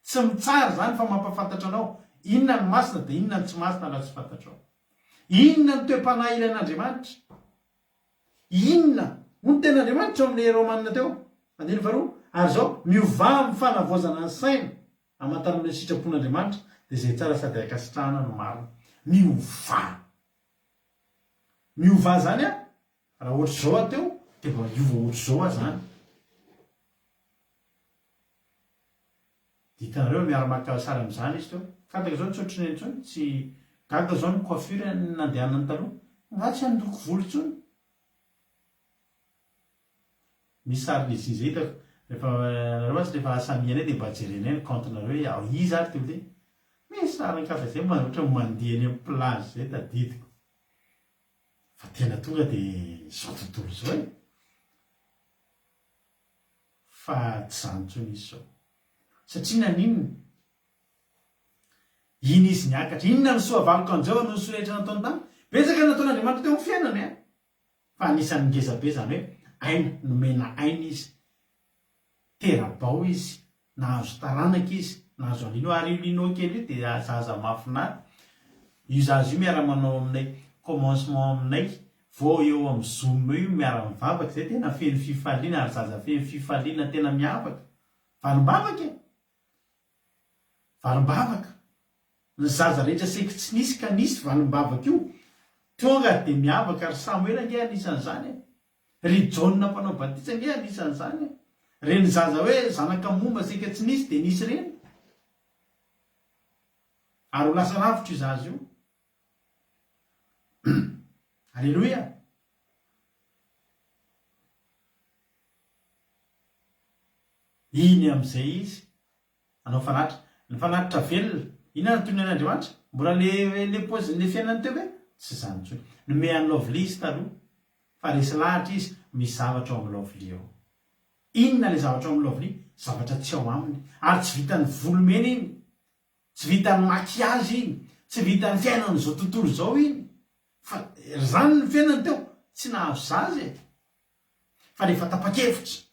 Tsy mitsara izany fa mampafantatra anao inona ny masina dia inona ny tsy masina raha tsy fantatrao. Inona ny toe-panahy ilain'Andriamanitra? Inona? Hoy ny tenin'Andriamanitra ao amin'ilay Romana teo, andininy faharoa, ary izao, miovà amin'ny fanavaozana ny saina, Hamantarana ny sitrapon'Andriamanitra dia izay tsara sady ankasitrahana no marina. Miovà. Miovà izany an, raha ohatr'izao aho teo dia mba hiova ohatr'izao aho izany. Dia hitanareo miara-maka sary amin'izany izy teo. Fantako izao tsy ohatry ny intsony, tsy gaga izao ny coiffure nandehanany taloha. Nga tsy handoko volo intsony. Misy sarin'izy izay hitako, rehefa nareo mantsy rehefa asamianay dia mba jerenay ny compte nareo hoe ao iza ary ty olona ty, misy sarin-kafa izay ohatran'ny mandeha eny amin'ny plage izay tadidiko, fa tena tonga dia izao tontolo izao e! Fa tsy izany intsony izy izao. Satria naninona? Iny izy niakatra. Inona ny soa avaliko an'i Jehovah noho ny soa rehetra nataony taminy? Betsaka ny nataon'Andriamanitra teo amin'ny fiainany an! Fa anisan'ny ngeza be izany hoe aina, nomena aina izy, tera-bao izy, nahazo taranaka izy, nahazo an'i Lino, ary io Lino kely io dia zaza mahafinaritra, io zaza io miara-manao aminay commencement aminay, vao eo amin'ny zoom eo io miara-mivavaka, izay tena feno fifaliana ary zaza feno fifaliana tena miavaka, valim-bavaka e! Valim-bavaka. Ny zaza rehetra saiky tsy nisy ka nisy valim-bavaka io. Tonga dia miavaka ry Samoela ange anisan'izany e. Ry Jaona mpanao batisa ange anisan'izany e. Reny zaza hoe zanaka momba saika tsy nisy dia nisy reny. Ary ho lasa lavitra io zaza io. Aleloia. Iny amin'izay izy hanao fanatitra. Ny fanatitra velona. Inona no toy ny an'Andriamanitra? Mbola le le paozin'le fiainany teo ve? Tsy izany intsony. Nomey an'i Lovely izy taloha. Fa resy lahatra izy, misy zavatra ao amin'i Lovely ao. Inona le zavatra ao amin'i Lovely? Zavatra tsy ao aminy. Ary tsy vitan'ny volo mena iny. Tsy vitan'ny maquillage iny. Tsy vitan'ny fiainan'izao tontolo izao iny. Fa izany ny fiainany teo. Tsy nahazo zaza e. Fa rehefa tapa-kevitra,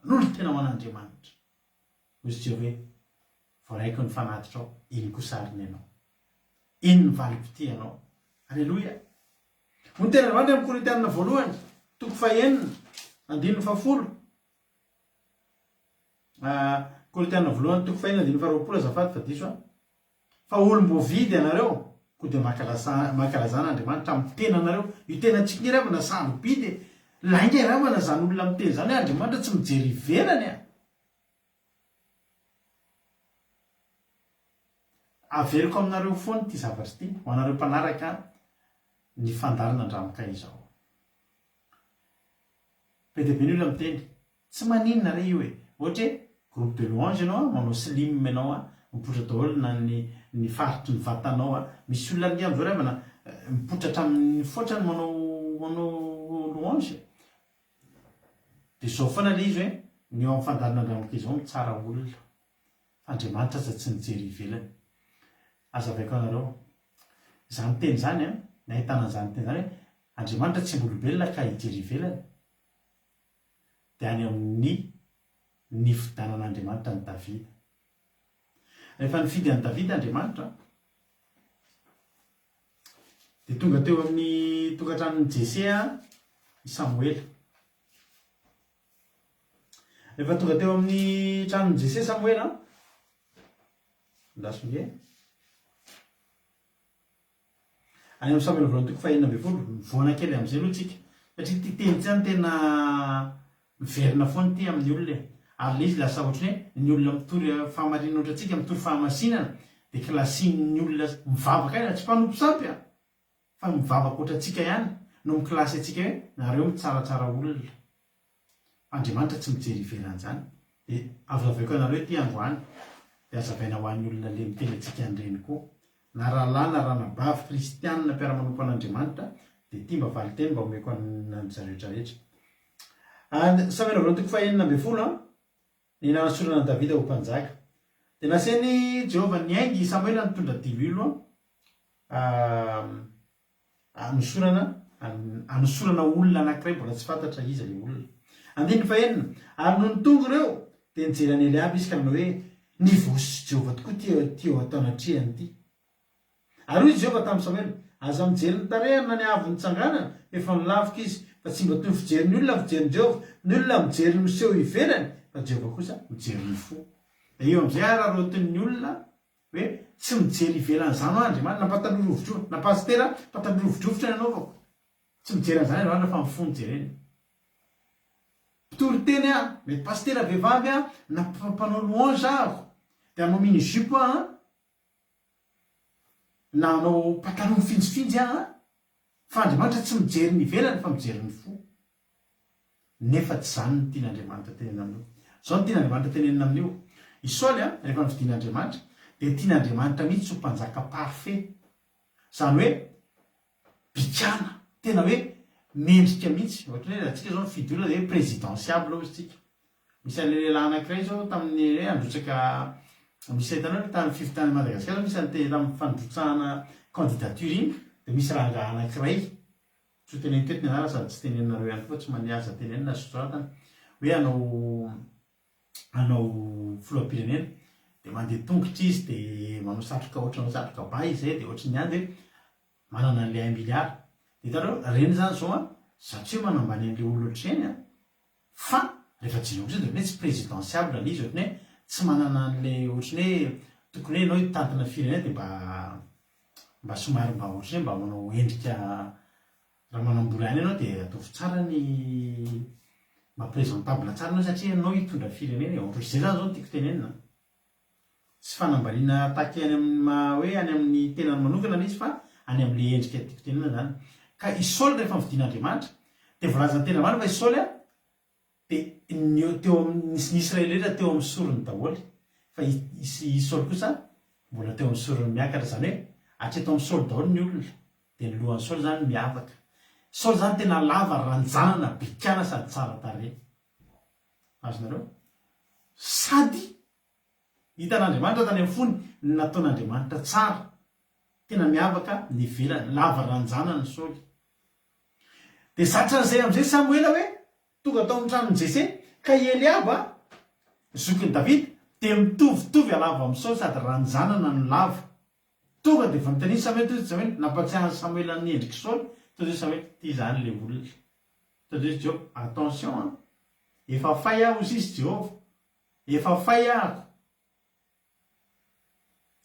manolo-tena ho an'Andriamanitra, hoy izy Jehovah hoe, Voaraiko ny fanatitrao, iny koa sariny ianao. Iny ny valim-pitia anao. Aleloia! Hoy ny tenin'Andriamanitra amin'ny Korintianina voalohany, toko fahenina, andininy fahafolo. Korintianina voalohany, toko fahenina, andininy faharoapolo, azafady fa diso aho. Fa olom-boavidy ianareo, koa dia mankalazà mankalazà an'Andriamanitra amin'ny tenanareo. Io tenantsika io ry havana sarobidy e! Lainga ry havana izany olona miteny izany hoe Andriamanitra tsy mijery ivelany a! Averiko aminareo foana ity zavatra ity, ho anareo mpanaraka ny fandaharana Andramka izao. Be dia be ny olona miteny, tsy maninona re io e! Ohatra hoe groupe de louange ianao an, manao slim ianao an, Mipoitra daholo na ny ny faritry ny vatanao a. Misy olona ange amin'izao ry havana mipoitra hatramin'ny fotrany manao manao louange. Dia izao foana ilay izy hoe ny eo amin'ny fandalin'Andriamanitra izao mitsara olona. Fa Andriamanitra aza tsy mijery ivelany. Azavaiko anareo. Izany teny izany an, ny ahitana an'izany teny izany hoe Andriamanitra tsy mba olombelona ka hijery ivelany. Dia any amin'ny nifidianan'Andriamanitra an'i Davida. Rehefa nifidy an'i Davida Andriamanitra, dia tonga teo amin'ny tokantranon'i Jese i Samoela. Rehefa tonga teo amin'ny tranon'i Jese Samoela, andraso nge. Any amin'ny Samoela voalohany toko fahenina ambin'ny folo, mivoana kely amin'izay aloha tsika, satria ity teny ity zany tena miverina foana ity amin'ny olona e. Ary ilay izy lasa ohatran'ny hoe ny olona mitory fahamarinana ohatrantsika, mitory fahamasinana, dia kilasian'ny olona mivavaka ihany, tsy mpanompo sampy an! Fa mivavaka ohatrantsika ihany no mikilasy antsika hoe nareo mitsaratsara olona. Fa Andriamanitra tsy mijery ivelan'izany. Dia azavaiko anareo ity androany, dia azavaina ho an'ny olona le miteny antsika an'ireny koa. Na rahalahy na ranabavy kristianina mpiara-manompo an'Andriamanitra, dia ity mba valinteny mba omeko an-dry zareo rehetrarehetra. And Samoela voalohany toko fahenina ambin'ny folo an, ny nanasorana an'i Davida ho mpanjaka. Dia nasain'i Jehovah niainga i Samoela nitondra diloilo an, Anosorana anosorana olona anankiray mbola tsy fantatra iza ilay olona. Andininy fahenina, Ary nony tonga ireo, dia nijery an'i Eliaba izy ka nanao hoe, Ny voahosotr'i Jehovah tokoa ity ity eo atao anatrehany ity. Ary hoy Jehovah tamin'i Samoela, Aza mijery ny tarehiny na ny haavon'ny tsanganany, fa efa nolaviko izy, fa tsy mba toy ny fijerin'ny olona ny fijerin'i Jehovah, ny olona mijery ny miseho ivelany, fa Jehovah kosa mijery ny fo. Dia eo amin'izay araraotin'ny olona Hoe tsy mijery ivelan'izany hoa Andriamanitra, na pataloha rovidrovitra, na pasitera pataloha rovidrovitra ny anaovako. Tsy mijery an'izany Andriamanitra fa ny fo no jereny. Mpitory teny aho, mety pasitera vehivavy aho, na mpanao louange aho, dia hanao mini jupe aho an, na hanao pataloha mifinjifinjy aho an, fa Andriamanitra tsy mijery ny ivelany fa mijery ny fo. Nefa tsy izany no tian'Andriamanitra tenenina amin'io. Izao no tian'Andriamanitra tenenina amin'io, I Saoly, rehefa nofidin'Andriamanitra, dia tian'Andriamanitra mihitsy ho mpanjaka parfait. Izany hoe bikàna, tena hoe mendrika mihitsy. Ohatran'ny hoe raha tsika izao mifidy olona dia hoe présidentiable hozy tsika. Misy an'ilay lehilahy anankiray izao tamin'ny hoe handrotsaka, misy hitanao tamin'ny fifidianana an'i Madagasikara misy an'ity tamin'ny fandrotsahana candidature iny, dia misy rangahy anankiray Tsy ho teneniko eto ny anarany sady tsy teneninareo ihany koa fa tsy mandeha aza tenenina sy soratana hoe hanao hanao filoham-pirenena dia mandeha tongotra izy dia manao satroka ohatran'ny satroka ba izy zay dia ohatran'ny any dia manana an'ilay un milliard dia hitanareo ireny izany izao an za tsy hoe manambany an'ilay olona ohatr'ireny an fa rehefa jereo kosa dia ohatran'ny hoe tsy présidentiable ilay izy ohatran'ny hoe tsy manana an'ilay ohatran'ny hoe tokony hoe ianao hitantana firenena dia mba mba somary mba ohatran'ny hoe mba manao endrika raha manam-bola ihany ianao dia ataovy tsara ny mba présentable tsara ianao satria ianao hitondra firenena e, ohatrohatr'izay zany zao no tiako tenenina an! Tsy fanambaniana attaque any amin'ny maha hoe any amin'ny tenany manokana ilay izy fa any amin'ilay endrika tiako tenenina zany. Ka i Saoly rehefa nofidin'Andriamanitra dia voalazan'ny teny marina fa i Saoly an, Dia ny teo amin'ny ny Israely rehetra teo amin'ny sorony daholo, fa i i Saoly kosa mbola teo amin'ny sorony miakatra, izany hoe hatreto amin'i Saoly daholo ny olona, dia ny lohan'i Saoly izany miavaka. Saoly izany tena lava ranjanana, bikàna sady tsara tarehy. Azonareo? Sady hitan'Andriamanitra tany amin'ny fony ny nataon'Andriamanitra tsara, tena miavaka ny ivelany, lava ranjanana i Saoly. Dia zatra an'izay amin'izay Samoela hoe tonga tao amin'ny tranon'i Jese, ka i Eliaba, zokin'i Davida, dia mitovitovy halava amin'i Saoly sady ranjanana no lava. Tonga dia vanontanian'i Samoela toy izao Samoela, nampatsiahy an'i Samoela ny endrik'i Saoly, toy izao Samoela, ity izany ilay olona. Toy izao izy Jehovah, attention an! Efa fay aho hozy izy Jehovah, efa fay ahako.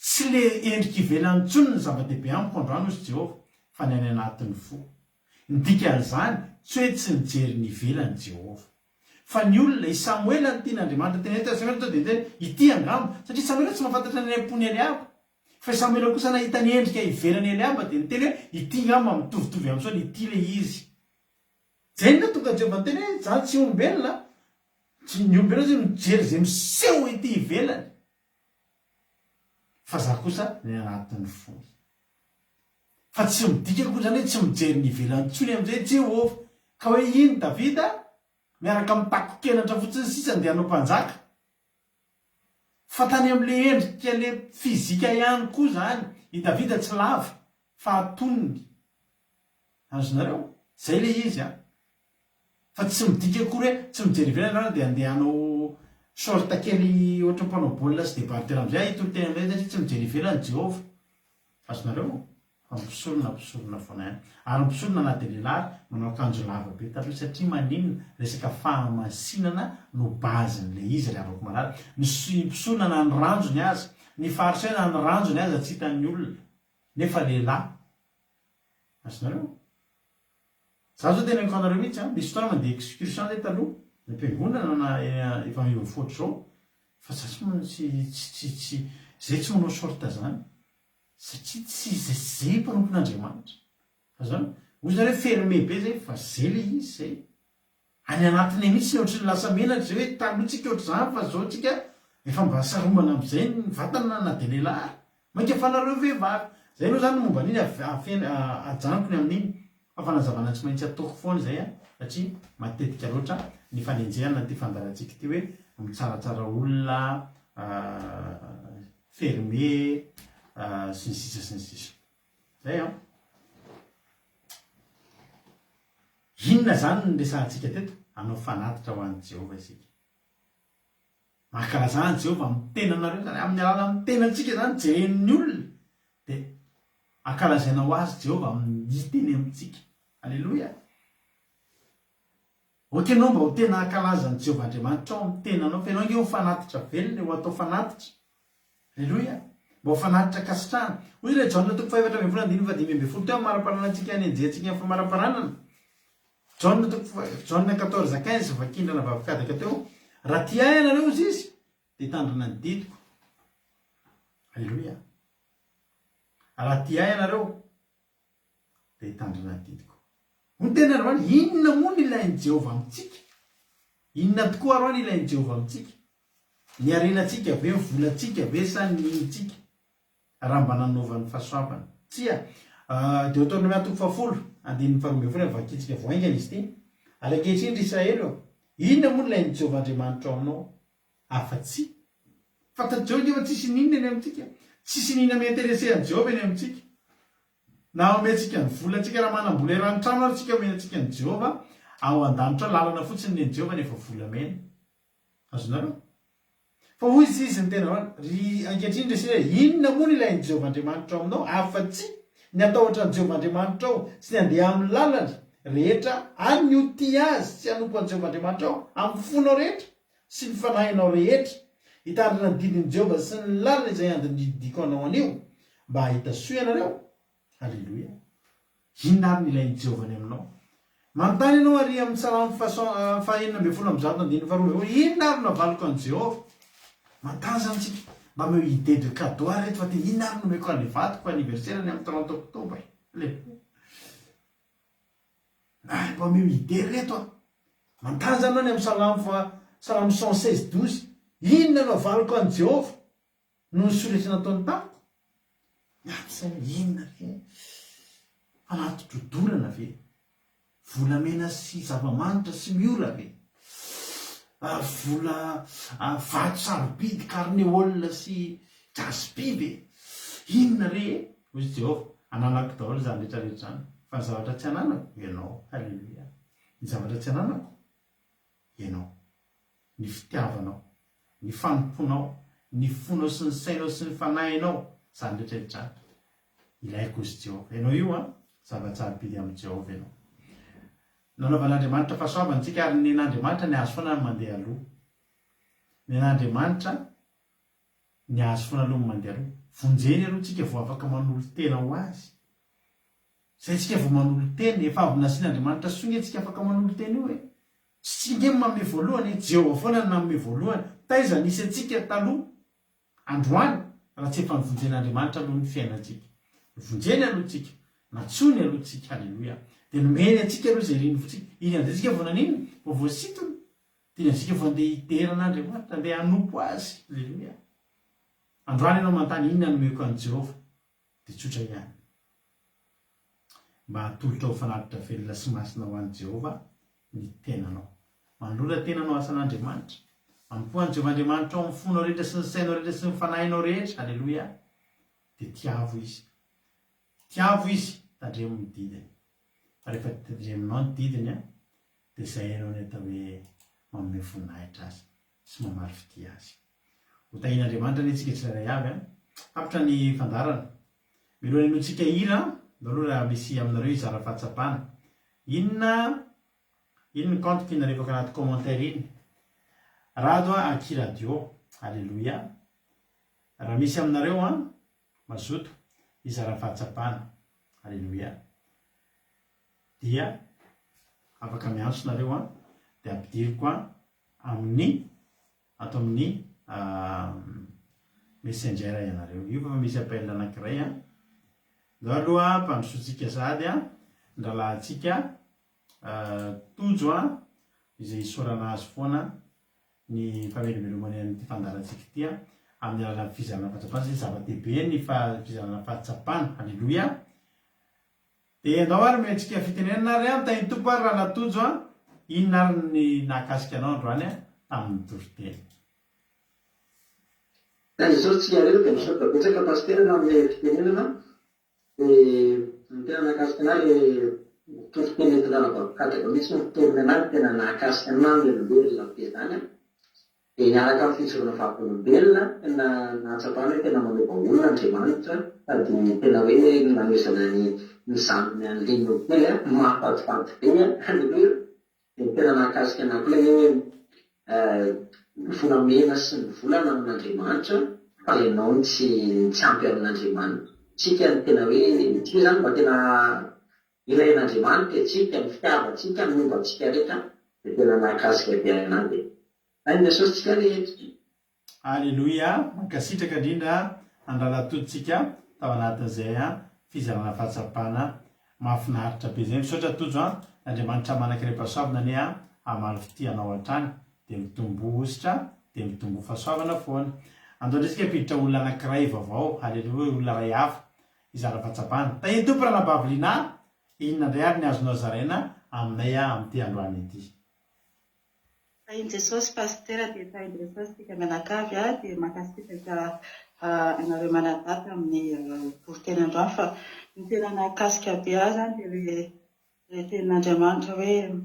Tsy le endrika ivelany intsony ny zava-dehibe amiko androany hozy Jehovah fa ny any anatin'ny fo. Ny dikan'izany tsy hoe tsy nijery ny ivelany Jehovah. Fa ny olona, i Samoela no tian'Andriamanitra tenenina teo, Samoela tonga dia niteny hoe ity angamba, satria Samoela tsy mahafantatra ny any am-pon'i Eliaba. Fa i Samoela kosa nahita ny endrika ivelan'i Eliaba dia niteny hoe ity angamba mitovitovy amin'i Saoly, ity ilay izy. Zay no nahatonga Jehovah niteny hoe izaho tsy olombelona, tsy ny olombelona zay mijery izay miseho ety ivelany. Fa za kosa ny anatin'ny fony. Fa tsy midika akory izany hoe tsy mijery ny ivelany intsony amin'izay Jehovah. Ka hoe iny Davida miaraka amin'ny tako-kenatra fotsiny sisa andeha hanao mpanjaka. Fa tany amin'ilay endrika ilay fizika ihany koa izany i Davida tsy lava fa atonony. Azonareo? Izay ilay izy an. Fa tsy midika akory hoe tsy mijery ivelany ianao dia andeha hanao short kely ohatran'ny mpanao baolina sy debardeur amin'izay aho hitory teny amin'izay satria tsy mijery ivelany Jehovah. Azonareo? Fa ny mpisorona mpisorona foana ihany. Ary ny mpisorona na dia lehilahy ary manao akanjo lava be taloha satria maninona? Resaka fahamasinana no base-n'ilay izy ry havako malala. Ny mpisorona na ny ranjony aza, ny fariseo na ny ranjony aza tsy hitan'ny olona nefa lehilahy. Azonareo? Za zao teneniko anareo mihitsy an, nisy fotoana mandeha excursion zay taloha, any am-piangonana na efa miova fo ohatr'izao, fa za tsy tsy tsy tsy zay tsy manao short zany, satria tsy zay zay mpanompon'Andriamanitra, azonao? Hoy zareo fermé be zay fa zay le izy zay. Any anatinay mihitsy ohatry ny lasa menatra izay hoe taloha tsika ohatr'izany fa zao tsika efa mba saromana amin'izay ny vatana na dia lehilahy ary. Mainka fa nareo vehivavy. Zay aloha zany ny momba an'iny afeno ajanoko ny amin'iny fa fanazavana tsy maintsy ataoko foana izay an satria matetika loatra ny fanenjehana an'ity fandaharantsika ity hoe mitsaratsara olona fermé sy ny sisa sy ny sisa. Zay an. Inona izany no niresahantsika teto? Hanao fanatitra ho an'i Jehovah isika. Mankalazà an'i Jehovah amin'ny tenanareo izany, amin'ny alalan'ny tenantsika izany jeren'ny olona, dia ankalazaina ho azy Jehovah amin'ny hita eny amintsika. Aleloia! Aoka ianao mba ho tena hankalaza an'i Jehovah Andriamanitrao amin'ny tenanao, fa ianao ange ho fanatitra velona e, ho atao fanatitra. Aleloia! Mba ho fanatitra ankasitrahana. Hoy ilay Jaona toko faha-14 andininy faha-15 teo amin'ny maraparanantsika hanenjehantsika ny famaraparanana. Jaona toko faha, Jaona 14 15, vakindrana vavokadaka teo. Raha tia ahy ianareo, hozy izy, dia hitandrina ny didiko. Aleloia! Raha tia ahy ianareo, dia hitandrina ny didiko. Hoy ny teny androany, inona moa no ilain'i Jehovah amintsika? Inona tokoa àry no ilain'i Jehovah amintsika? Ny harenantsika ve, ny volantsika ve sa ny inontsika? Raha mba nanaovany fahasoavana. Tsia. Deoteronomia toko fahafolo, andininy faharoa ambin'ny folo, efa vakintsika vao haingana izy ity. Ary ankehitriny, ry Israely ô, inona moa no ilain'i Jehovah Andriamanitrao aminao, afa-tsy. Fantatr'i Jehovah ange fa tsisy ininona eny amintsika. Tsisy ininona mi-interesser an'i Jehovah eny amintsika. Na omentsika ny volantsika, raha manam-bola eran'ny trano ary tsika omena antsika an'i Jehovah, ao an-danitra ao, lalana fotsiny ny an'i Jehovah nefa volamena. Azonareo? Fa hoy izy ny tena hoe, Ry ankehitriny ry Isiraely, inona moa no ilain'i Jehovah Andriamanitrao aminao, afa-tsy ny hatahotra an'i Jehovah Andriamanitrao sy ny handeha amin'ny lalany rehetra ary ny ho tia Azy sy hanompo an'i Jehovah Andriamanitrao amin'ny fonao rehetra sy ny fanahinao rehetra, hitandrina ny didin'i Jehovah sy ny lalana izay andinidiko anao anio, mba hahita soa ianareo? Aleloia! Inona ary no ilain'i Jehovah any aminao? Manontany ianao àry amin'ny Salamo faha-116 andininy faharoa hoe, Inona ary no havaliko an'i Jehovah? Manontany izany isika. Mba omeo idée de cadeau aho reto fa tena inona ary no omeko an'ilay vadiko anniversaire-ny amin'ny 30 octobre? Aleloia! Ary mba omeo idée reto aho. Manontany izany ianao any amin'ny Salamo faha Salamo 116 12, Inona no havaliko an'i Jehovah? Noho ny soa rehetra nataony tamiko? Miady saina, inona re? Fanatitro-dorana ve? Volamena sy zava-manitra sy miora ve? Vola vato sarobidy, karneôla sy jaspy ve? Inona re e? Hoy i Jehovah, Ananako daholo izany rehetra rehetra izany, fa ny zavatra tsy ananako, ianao. Haleloia! Ny zavatra tsy ananako, ianao. Ny fitiavanao. ny fanompoanao, ny fonao sy ny sainao sy ny fanahinao, izany rehetra rehetra izany. Ilaiko hozy Jehovah. Ianao io an, zava-tsarobidy amin'i Jehovah ianao. Nanaovan'Andriamanitra fahasoavana antsika ary nen'Andriamanitra ny azo foana ny mandeha aloha. Nen'Andriamanitra ny azo foana aloha ny mandeha aloha. Vonjeny aloha tsika vao afaka manolo-tena ho azy. Izay tsika vao manolo-tena, efa avy nasian'Andriamanitra soa nge tsika afaka manolo-tena io e. Tsy tsika nge no manome voalohany e, Jehovah foana no nanome voalohany. Taiza nisy antsika taloha, androany, raha tsy efa novonjen'Andriamanitra aloha ny fiainantsika. Novonjeny aloha tsika, nantsoiny aloha tsika, haleloia. Dia nomeny antsika aloha izay irin'ny fontsika. Iny amin'izay tsika vao naninona? Vao voasintona. Dia iny amin'izay tsika vao handeha hidera an'Andriamanitra, handeha hanompo Azy, haleloia. Androany ianao manontany inona no omeko an'i Jehovah? Dia tsotra ihany. Mba hatolotra ho fanatitra velona sy masina ho an'i Jehovah ny tenanao. Manolora tena hanao asan'Andriamanitra. Manompoa an'i Jehovah Andriamanitrao amin'ny fonao rehetra sy ny sainao rehetra sy ny fanahinao rehetra. Aleloia! Dia tiavo Izy. Tiavo Izy, tandremo ny didiny. Fa rehefa tandremonao ny didiny, dia izay ianao ny atao hoe manome voninahitra Azy sy mamaly fitia Azy. Ho tahian'Andriamanitra anie tsika tsirairay avy an! Tapitra ny fandaharana. Mialoha ny henointsika hira, ndao aloha raha misy aminareo hizara fahatsapana. Inona iny ny compte-ko iny nalefako anaty commentaire iny. Rado a Aky Radio. Alléluia. Raha misy aminareo an, mazoto hizara fahatsapana. Alléluia. Dia afaka miantso nareo an, dia ampidiriko an amin'ny Ato amin'ny messenger ianareo. Io fa misy appel anankiray an. Ndao aloha ampandrosoantsika sahady an, ny rahalahintsika Tojo an, izay isaorana azy foana ny famelombelomany an'ity fandaharantsika ity an, amin'ny alalan'ny fizarana fahatsapana satria zava-dehibe ny fizarana fahatsapana. Aleloia. Dia ndao ary omentsika fitenenana ary an, tahin'ny Tompo ary Rahalahy Tojo an, inona ary ny nahakasika anao androany an, tamin'ny toriteny. Ka izao tsy iareo dia misaotra betsaka Pasitera nanome fitenenana dia ny tena nahakasika anah le toriteny nentin'i Ranabavy Kadaka mihitsy no nitoriny anah no tena nahakasika anah namelombelona be zany an. Dia niaraka amin'ny fijoroana vavolombelona, tena nahatsapana hoe tena manova olona Andriamanitra, sady tena hoe nanomezana ny ny zandriny an'i Lino kely an, mahafatifaty be an, aleloia! Dia ny tena nahakasika anah koa ilay hoe ny volamena sy ny vola ananan'Andriamanitra fa ianao no tsy tsy ampy amin'Andriamanitra. Tsika no tena hoe, tsika izany mba tena ilain'Andriamanitra e, tsika, ny fitiavantsika, ny momba antsika rehetra dia tena nahakasika be anah dia. Any Jesosy tsika rehetra. Aleloia, mankasitraka indrindra andralatotsika tao anatin'izay fizarana fahatsapana mahafinaritra be izay, misaotra Tojo an, Andriamanitra manakirem-pahasoavana anie hamaly fitia anao hatrany, dia mitomboa hosotra, dia mitomboa fahasoavana foana. Andao indray isika hampiditra olona anankiray vaovao, aleloia, olona iray hafa hizara fahatsapana. Tahian'ny Tompo Ranabavy Lina, inona indray ary ny azonao zaraina aminay amin'ity androany ity? Tahin'i Jesosy Pasitera dia tahin'i Jesosy tsika mianakavy a, dia mankasitraka anareo manadahy tamin'ny toriteny androany fa ny tena nahakasika be ahy zany dia le le tenin'Andriamanitra hoe eo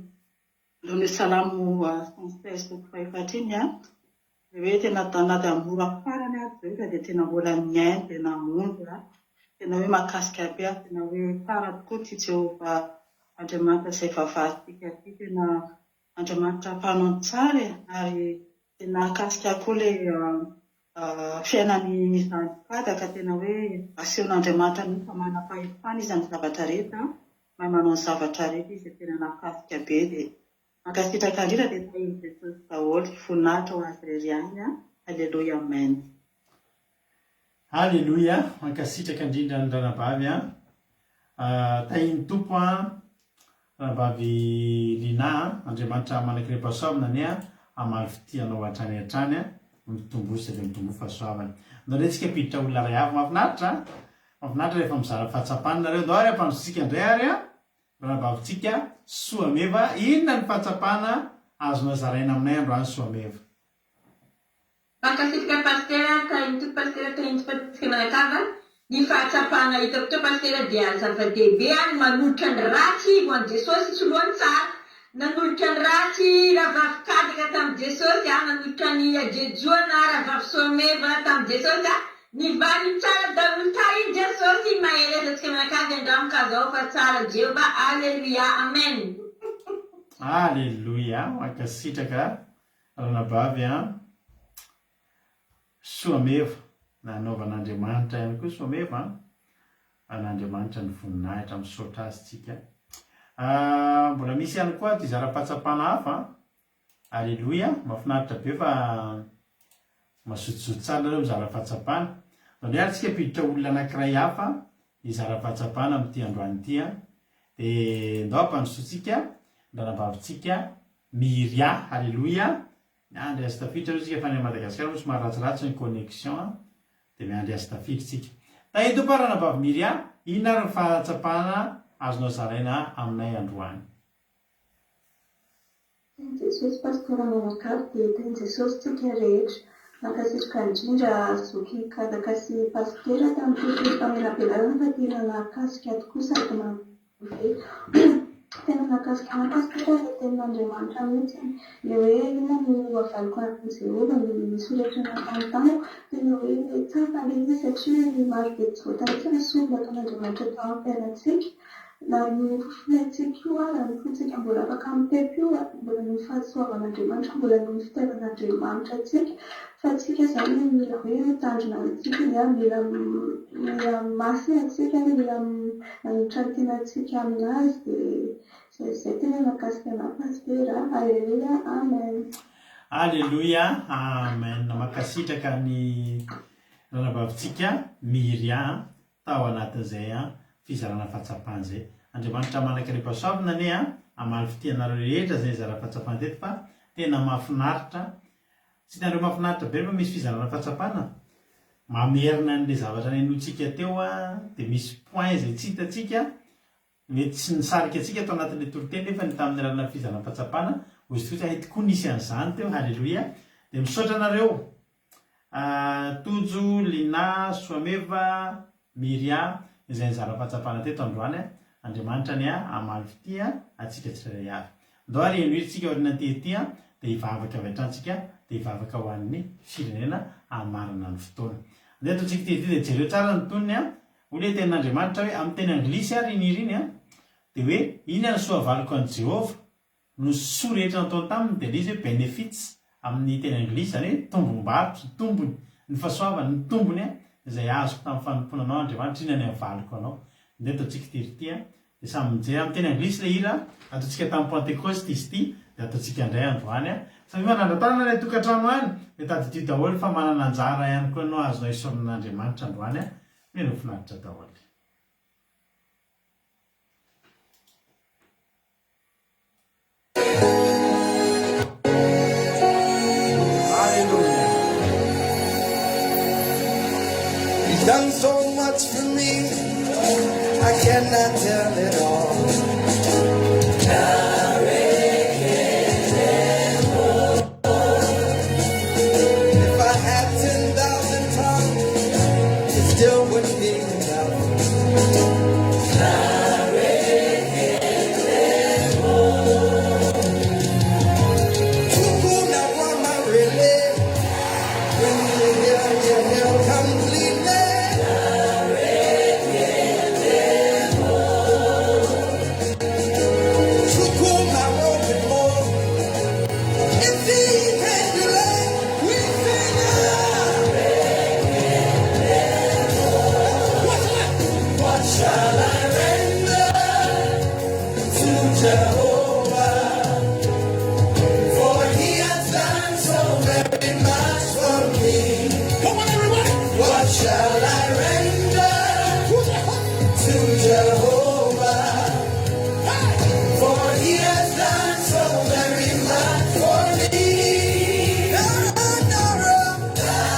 amin'ny Salamo 116 toko fahefatra iny a, le hoe tena na dia amin'ny ora farany ary izay ka dia tena mbola nihaino dia namonjy a, tena hoe mahakasika be ahy, tena hoe tsara tokoa ity Jehovah Andriamanitra izay vavahantsika ity, tena Andriamanitra mpanao ny tsara e! Ary dia nahakasika ahy koa ilay fiainan'i zandry Fada ka tena hoe asehon'Andriamanitra mihitsy fa manam-pahefana izy amin'ny zavatra rehetra, mahay manao ny zavatra rehetra izy dia tena nahakasika be dia mankasitraka indrindra dia tahin'i Jesosy daholo, voninahitra ho azy irery ihany, Aleloia Amen. Aleloia, mankasitraka indrindra ny ranabavy a. Tahin'ny Tompo an, ranabavy Lina a, Andriamanitra manakirem-pahasoavana anie hamaly fitia anao hatrany hatrany a, mitomboa sy dia mitomboa fahasoavana. Andao indray tsika hampiditra olona iray hafa, mahafinaritra a, mahafinaritra rehefa mizara fahatsapana nareo, andao ary hampandrosotsika indray ary a, ranabavintsika Soameva, inona ny fahatsapana azonao zaraina aminay androany Soameva? Mankasitraka Pasitera, tahin'ny Tompo Pasitera, tahin'ny Tompo antsika mianakavy a! Ny fahatsapana hitako teo Pasitera dia zava-dehibe a, ny manolotra ny ratsy ho an'i Jesosy soloany tsara, nanolotra ny ratsy rahavavy Kadaka tamin'i Jesosy a, nanolotra ny Ajejoa na rahavavy Soameva tamin'i Jesosy a, ny valiny tsara daholo tahin'i Jesosy, mahereza antsika mianakavy andramo ka zao fa tsara Jehovah, Aleloia Amen. Aleloia, mankasitraka Ranabavy an! Soameva, nanaovan'Andriamanitra ihany koa Soameva an! An'Andriamanitra ny voninahitra, misaotra Azy tsika. Mbola misy ihany koa ato hizaram-pahatsapana hafa an! Aleloia, mahafinaritra be fa mazotozoto tsara nareo mizara fahatsapana. Ndao indray ary tsika hampiditra olona anankiray hafa hizara fahatsapana amin'ity androany ity an! Dia ndao hampandrosoantsika ny ranabavintsika Miria, Haleloia, miandry azy tafiditra aloha tsika fa any Madagascar moa somary ratsiratsy ny connexion an. Dia miandry azy tafiditra isika. Tahin'ny Tompo ary Ranabavy Myria, inona ary ny fahatsapana azonao zaraina aminay androany? Tahin'i Jesosy Pasteur mianakavy dia tahin'i Jesosy tsika rehetra. Mankasitraka indrindra Zoky Kadaka sy Pasitera tamin'ny toriteny famelabelarana fa tena nahakasika tokoa sady manome tena nahakasika anah Pasitera ilay tenin'Andriamanitra mihitsy ilay hoe inona no havaliko an'i Jehovah ny soa rehetra nataony tamiko tena hoe tsapa ilay izy satria maro be tsy voatanisa ny soa nataon'Andriamanitra teo amin'ny fiainantsika Na io fofonaintsika io ara, ny fontsika mbola afaka mitempo io, mbola noho ny fahasoavan'Andriamanitra, mbola noho ny fitiavan'Andriamanitra antsika, fa tsika izany mila hoe mitandrina antsika, mila mila masina antsika ary mila manolotra ny tenantsika aminazy, dia izay izay tena mahakasika anah Pasitera a! Aleloia Amen. Aleloia Amen Mankasitraka ny ranabavintsika Myria a. tao anatin'izay fizarana fahatsapana izay. Andriamanitra manan-karem-pahasoavana anie hamaly fitia anareo rehetra izay nizara fahatsapana teto fa tena mahafinaritra. Tsy hitanareo mahafinaritra be rehefa misy fizarana fahatsapana? Mamerina an'ilay zavatra nenointsika teo dia misy point izay tsy hitantsika, mety tsy nisarika antsika tao anatin'ilay toriteny nefa ny tamin'ny alalan'ny fizarana fahatsapana, hoy izy tokoa, hay tokoa nisy an'izany teo, haleloia. Dia misaotra anareo. Tojo, Lina, Soameva, Myria, izay nizara fahatsapana teto androany, Andriamanitra anie hamaly fitia antsika tsirairay avy. Ndao ary henoy isika aorianan'ity ity dia hivavaka avy hatrany tsika dia hivavaka ho an'ny firenena hamarana ny fotoana. Andeha ataontsika ity ity dia jereo tsara ny tonony an, hoy ilay tenin'Andriamanitra hoe amin'ny teny anglisy ary iny hira iny an, dia hoe inona ny soa havaliko an'i Jehovah? No soa rehetra nataony taminy dia ilay izy hoe benefits amin'ny teny anglisy, izany hoe tombom-barotra, ny tombony, ny fahasoavana, ny tombony izay azoko tamin'ny fanompoana anao Andriamanitra, inona ny havaliko anao. Ndeha ataontsika ity ry ity an. Dia samy mijery amin'ny teny anglisy ilay hira, ataontsika tamin'ny Pentekosta izy ity, dia ataontsika indray androany an. Samia manandra-tanana any an-tokantrano any, dia tadidio daholo fa manana anjara ihany koa ianao azonao isaorana an'Andriamanitra androany an. Mino ho finaritra daholo. Hallelujah. He's done so much for me, I cannot tell it all. If I had 10,000 tongues, it still wouldn't be enough. What shall I render to Jehovah? For he has done so very much for me. Come on, everybody. What shall I render to Jehovah? For he has done so very much for me. Nara, nara, nara,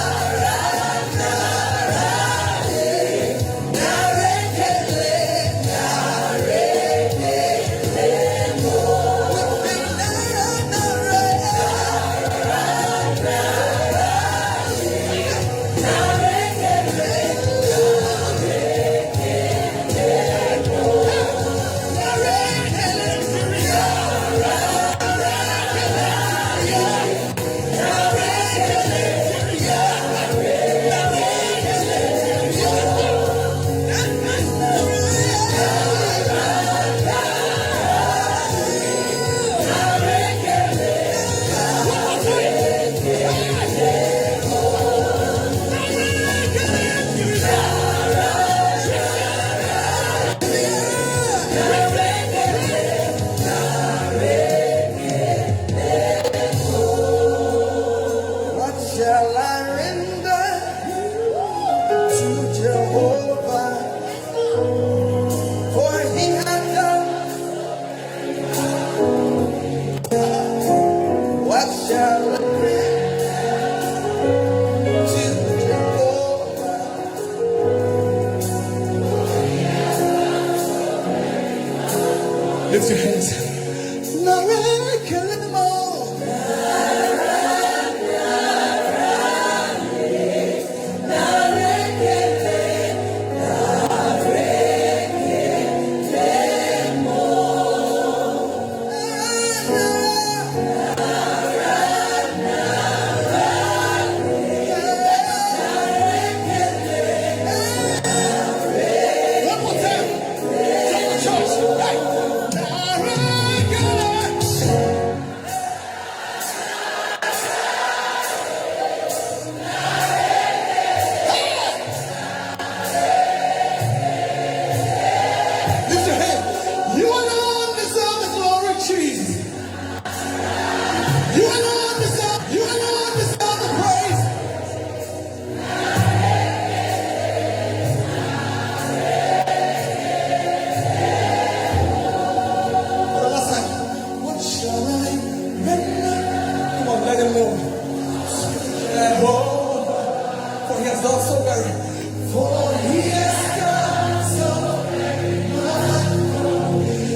What shall I render to Jehovah? For he hath done. What shall I render to Jehovah? Lift your hands. One more time. Tell the church. Hey. Lift your hand. You alone deserve the glory, Jesus. You alone deserve, you alone deserve the praise. For the last time. What shall I render? Come on, let him know. Jehovah, for he has done so very, for he has done so much.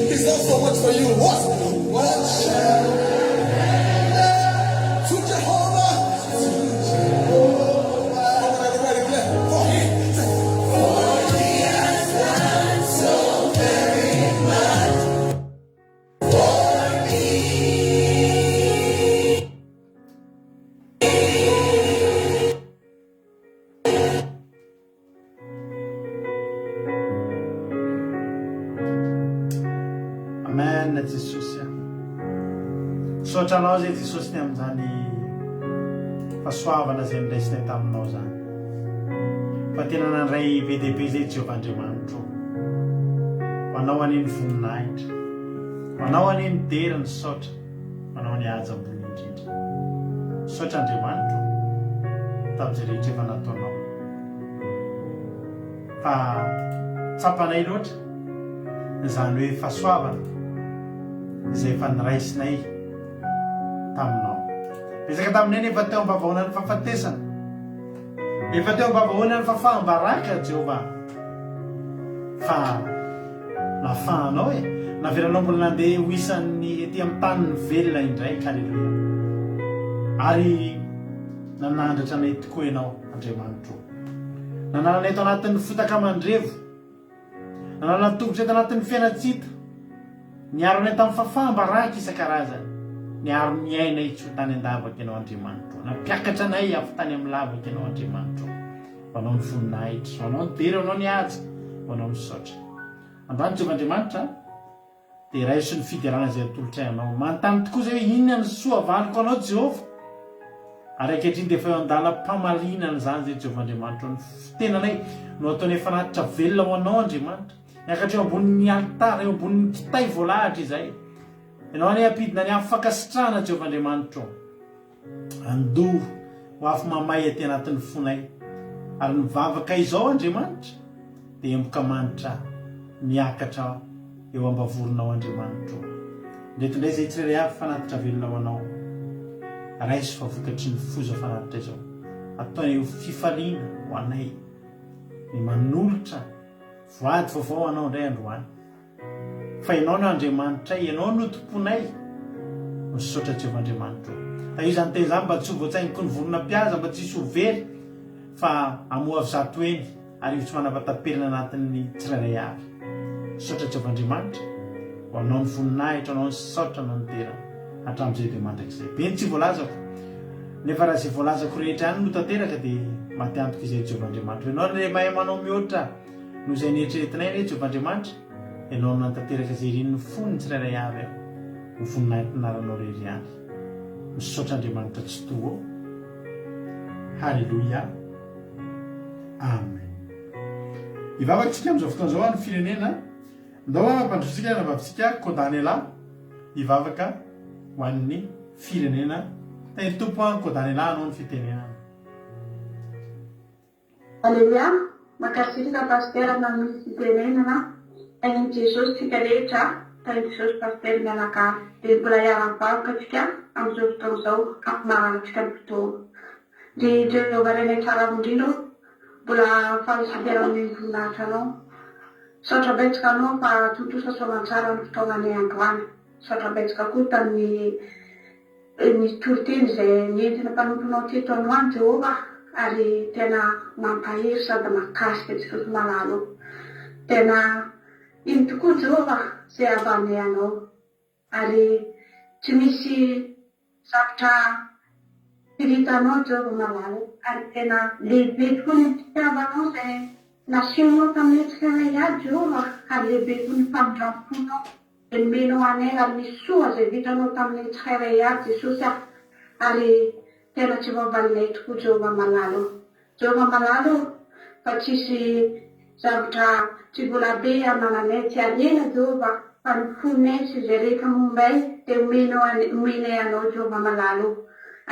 He's done so much for you. What? What shall I render to Jehovah? To Jehovah. Come on, everybody, declare. For he, for he has done so very much for me. Amen Jesosy a. Misaotra anao zay Jesosy ny amin'izany fahasoavana izay niraisinay taminao izany. Fa tena nandray be dia be izay Jehovah Andriamanitro. Ho anao anie ny voninahitra. Ho anao anie ny dera ny saotra. Ho anao ny haja ambony indrindra. Misaotra Andriamanitro tamin'izay rehetra efa nataonao. Fa tsapanay loatra izany hoe fahasoavana izay efa niraisinay taminao. Betsaka taminay ny efa teo am-bavahoanan'ny fahafatesana, efa teo am-bavahoanan'ny fahafaham-baraka, Jehovah, fa nafahanao e, navelanao mbola nandeha ho isan'ny ety amin'ny tanin'ny velona indray, haleloia. Ary nanandratra anay tokoa ianao, Andriamanitro. Nanala anay tao anatin'ny fotaka aman-drevo. Nanala ny tongotra eto anatin'ny fiainan-tsy hita. Niaro anay tamin'ny fahafaham-baraka isan-karazany. Niaro ny ainay tsy ho tany an-davaka Ianao Andriamanitro. Nampiakatra anay avy tany amin'ny lavaka Ianao Andriamanitro. Ho Anao ny voninahitra, ho Anao ny dera, ho Anao ny haja, ho Anao ny saotra. Androany Jehovah Andriamanitra, Dia raiso ny fiderana izay atolotray anao. Manontany tokoa izay hoe inona no soa avaliko anao Jehovah? Ary ankehitriny dia efa eo an-dalam-pamaliana an'izany izay Jehovah Andriamanitro. Ny tenanay no ataonay fanatitra velona ho anao Andriamanitra. Miakatra eo ambonin'ny alitara, eo ambonin'ny kitay voalahatra izahay. Ianao anie hampidina ny afo fankasitrahana Jehovah Andriamanitro. Andoro ho afo mamay aty anatin'ny fonay. Ary ny vavaka izao Andriamanitra dia emboka manitra miakatra eo ambavoronao Andriamanitro. Ndreto indray izay tsirairay avy fanatitra velona ho anao. Raiso fa vokatry ny fo izao fanatitra izao. Ataonay ho fifaliana ho anay ny manolotra voady vaovao ho anao indray androany. Fa Ianao no Andriamanitray, Ianao no Tomponay. Misaotra Jehovah Andriamanitro. Tahio izany teny izany mba tsy ho voatsaingoky ny vorona mpihaza, mba tsy hisy ho very, fa hamoha avy zato heny, ary io tsy manapa-taperina anatin'ny tsirairay avy. Misaotra Jehovah Andriamanitra, ho Anao ny voninahitra, ho Anao ny saotra, Anao ny dera, hatramin'izay dia mandrakizay. Be ny tsy voalazako, nefa raha izay voalazako rehetra ihany no tanteraka dia maty antoka izay Jehovah Andriamanitro. Ianao ry mahay manao mihoatra. Noho izay neritreretinay anie Jehovah Andriamanitra, Ianao no nanatanteraka izay irin'ny fon'ny tsirairay avy aho, ho voninahitry ny anaranao irery ihany. Misaotra Andriamanitra Tsitoha ô. Haleloia. Amen. Hivavaka isika amin'izao fotoana izao any firenena. Ndao hampandrosotsika ny anabavintsika Kodanela hivavaka ho an'ny firenena. Tahiry Tompo an Kodanela anao ny fitenenana. Aleloia! Mankasitraka Pasitera nanome fitenenana, tahin'i Jesosy tsika rehetra, tahin'i Jesosy Pasitera mianakavy. Dia mbola hiara-mivavaka tsika amin'izao fotoana izao hampamaranantsika ny fotoana. Ry Jehovah Rainay tsara indrindra ô, mbola faly sy dera amin'ny voninahitra Anao. Misaotra betsaka anao fa tontosa soamantsara ny fotoagnanay androany. Misaotra betsaka koa tamin'ny ny toriteny izay nentin'ny mpanomponao teto androany Jehovah ary tena mampahery sady mahakasika Jesosy malala o. Tena ino tokoa Jehovah izay havanay anao. Ary tsy misy zavatra tsy vitanao Jehovah malala. Ary tena lehibe tokoa ny fitiavanao izay nasehonao taminay tsirairay avy Jehovah, ary lehibe koa ny famindram-ponao izay nomenao anay ary ny soa izay vitanao taminay tsirairay avy Jesosy ah. Ary tena tsy voavalinay tokoa Jehovah malala o. Jehovah malala o, fa tsisy zavatra tsy vola be anananay tsy harena Jehovah fa ny fonay sy izay rehetra momba ay dia omenao omenay anao Jehovah malala o,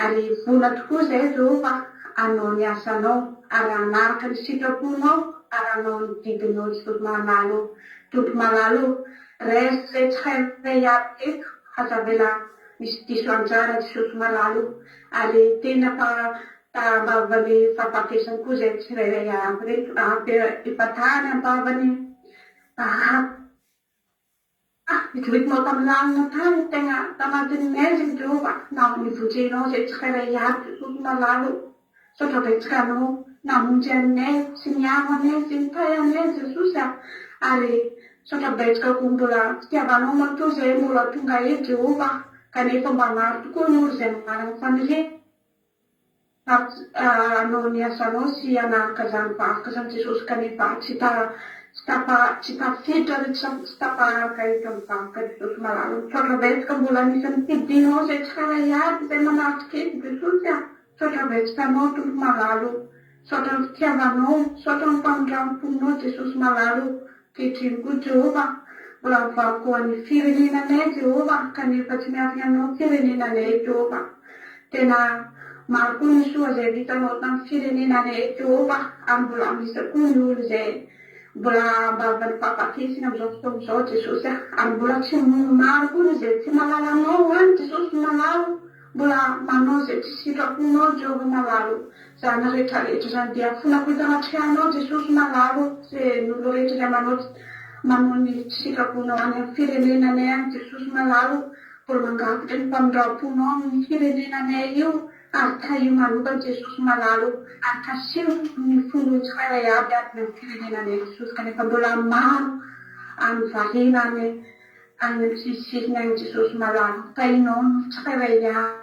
ary vola tokoa izay Jehovah hanao ny asanao ary hanaraka ny sitraponao ary hanao ny didinao Jesosy malala o, Tompo malala o, raiso izay tsirairay avy eto aza avela misy diso anjara Jesosy malala o, ary tena fa Ta am-bavany fahafatesany koa izay tsirairay avy ireto, ampy efa tany am-bavany mpahary. Nijoroitinao tamin'ny lalina tany tegna tanatin'ny maizina Jehovah, naho nivonjenao izay tsirairay avy Jesosy malala ô. Misaotra betsaka Anao namonjy anay sy niaro anay sy nitahy anay Jesosy a. Ary misaotra betsaka koa mbola fitiavanao matoa izay mbola tonga eto Jehovah, kanefa mba maro tokoa ny olo izay manana faniriana. Hanao ny asanao sy hanaraka izany vavaka izany Jesosy kanefa tsy ta tsy tafa tsy tafiditra ary tsy tsy tafaharaka eto amin'ny vavaka Jesosy malala. Misaotra betsaka mbola anisan'ny fidinao izay tsirairay avy izay manatrika eto Jesosy a! Misaotra betsaka anao Tompo malala o! Misaotra ny fitiavanao, misaotra ny famindram-ponao Jesosy malala o! Ankehitriny koa Jehovah, mbola mivavaka ho an'ny firenenanay Jehovah, kanefa tsy miafina aminao ny firenenanay Jehovah. Tena maro koa ny soa izay vitanao tamin'ny firenenanay Jehovah, ary mbola misy koa ny olo izay mbola ambavan'ny fahafatesana amin'izao fotoana izao Jesosy a, ary mbola tsy maro koa ny izay tsy mahalala anao any Jesosy malala. Mbola manao izay tsy sitraponao Jehovah malala o! Zany rehetra rehetra zany dia afonako eto anatrehanao Jesosy malala o! Ze ny olo rehetra izay manao manao ny tsy sitraponao any amin'ny firenenanay any Jesosy malala o! Mbola mangataka ny famindramponao amin'ny firenenanay io ary tahio manokana Jesosy malala o! Ary kasiho ny fon'olo tsirairay aby any amin'ny firenenanay Jesosy kanefa mbola maro any variana any Any amin'ny sisisisiny any Jesosy malala tahinao ny tsirairay avy.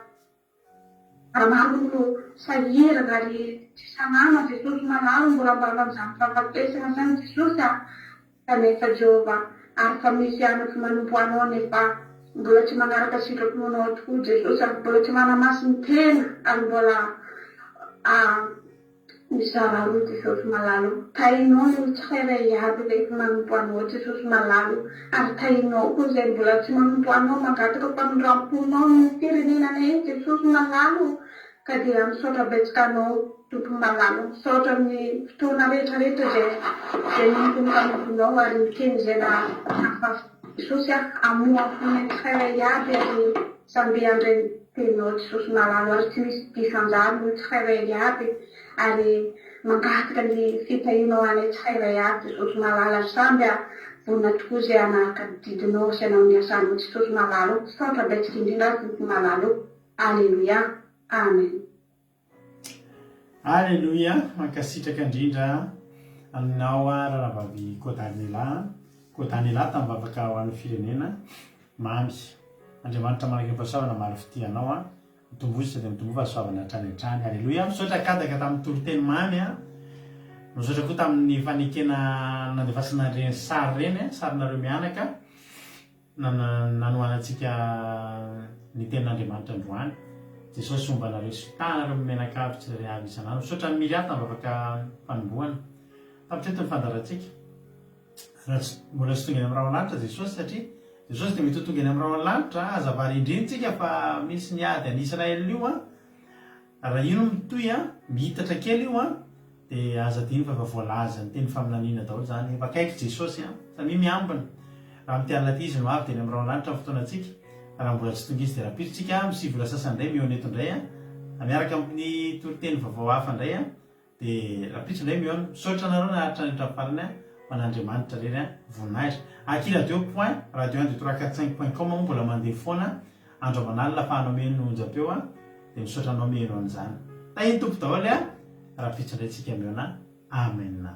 Maro no sahirana ary tsy salama Jesosy malala mbola ambavan'izany fahafatesana izany Jesosy a! Kanefa Jehovah ary fa misy anako manompo anao nefa mbola tsy manaraka sitraponao tokoa Jesosy a! Mbola tsy manamasin-tena ary mbola a. Mizara roa Jesosy malala o! Tahinao ny olo tsirairay iaby rehefa manompo Anao Jesosy malala o! Ary tahinao koa izay mbola tsy manompo Anao mangataka famindramponao ny firenenanay iny Jesosy malala o! Ka dia misaotra betsaka Anao Tompo malala o! Misaotra amin'ny fotoana rehetra rehetra izay izay nompo ny mpanomponao ary ny teny izay nahafafy Jesosy a! Hamoha ny fonay tsirairay iaby ary samby handray ny teninao Jesosy malala ary tsy misy diso anjara ny olo tsirairay iaby ary mangataka ny fitahianao anay tsirairay avy Jesosy malala ary samby a vonona tokoa izay hanaraka ny didinao sy hanao ny asanao Jesosy malala o misaotra betsaka indrindra aho Tompo malala o Aleloia Amen. Aleloia, mankasitraka indrindra aminao rahavavy Kodanela, Kodanela tamin'ny vavaka ho an'ny firenena, mamy. Andriamanitra manakaiky fahasoavana maro fitia anao an. Mitomboa sisa dia mitomboa fahasoavana hatrany hatrany. Aleloia. Misaotra Kadaka tamin'ny toriteny mamy an. Misaotra koa tamin'ny fanekena nandefasana ireny sary ireny, sarinareo mianaka. Nanohanantsika ny tenin'Andriamanitra androany. Jesosy homba anareo sy tahanareo mianakavy tsirairay avy isan'andro. Misaotra an'i Miria tamin'ny vavaka fanombohana. Tapitra eto ny fandaharantsika. Raha tsy mbola tsy tonga any amin'ny rahona lanitra Jesosy satria Jesosy dia mety ho tonga any amin'ny rahona lanitra. Aza variandriantsika fa misy ny ady any Israël io an. Raha io no mitohy an, mihitatra kely io an, dia aza adino fa efa voalazan'ny teny faminaniana daholo izany, efa akaiky Jesosy an, samia miambina, raha amin'ity alina ity Izy no avy dia any amin'ny rahona lanitra ny fotoanantsika, fa raha mbola tsy tonga Izy dia rahampitso tsika amin'ny 9 ora sasany indray mihaona eto indray an, miaraka amin'ny toriteny vaovao hafa indray an, dia rahampitso indray mihaona, misaotra anareo naharitra any hatramin'ny farany an. Ho an'Andriamanitra irery an, voninahitra. Aky radio point radio un deux trois quatre cinq point com moa mbola mandeha foana andro aman'alina afahanao mihaino ny onjam-peo an, dia misaotra anao mihaino an'izany. Tahin'ny Tompo daholo an, rahampitso indray tsika mihaona. Amen.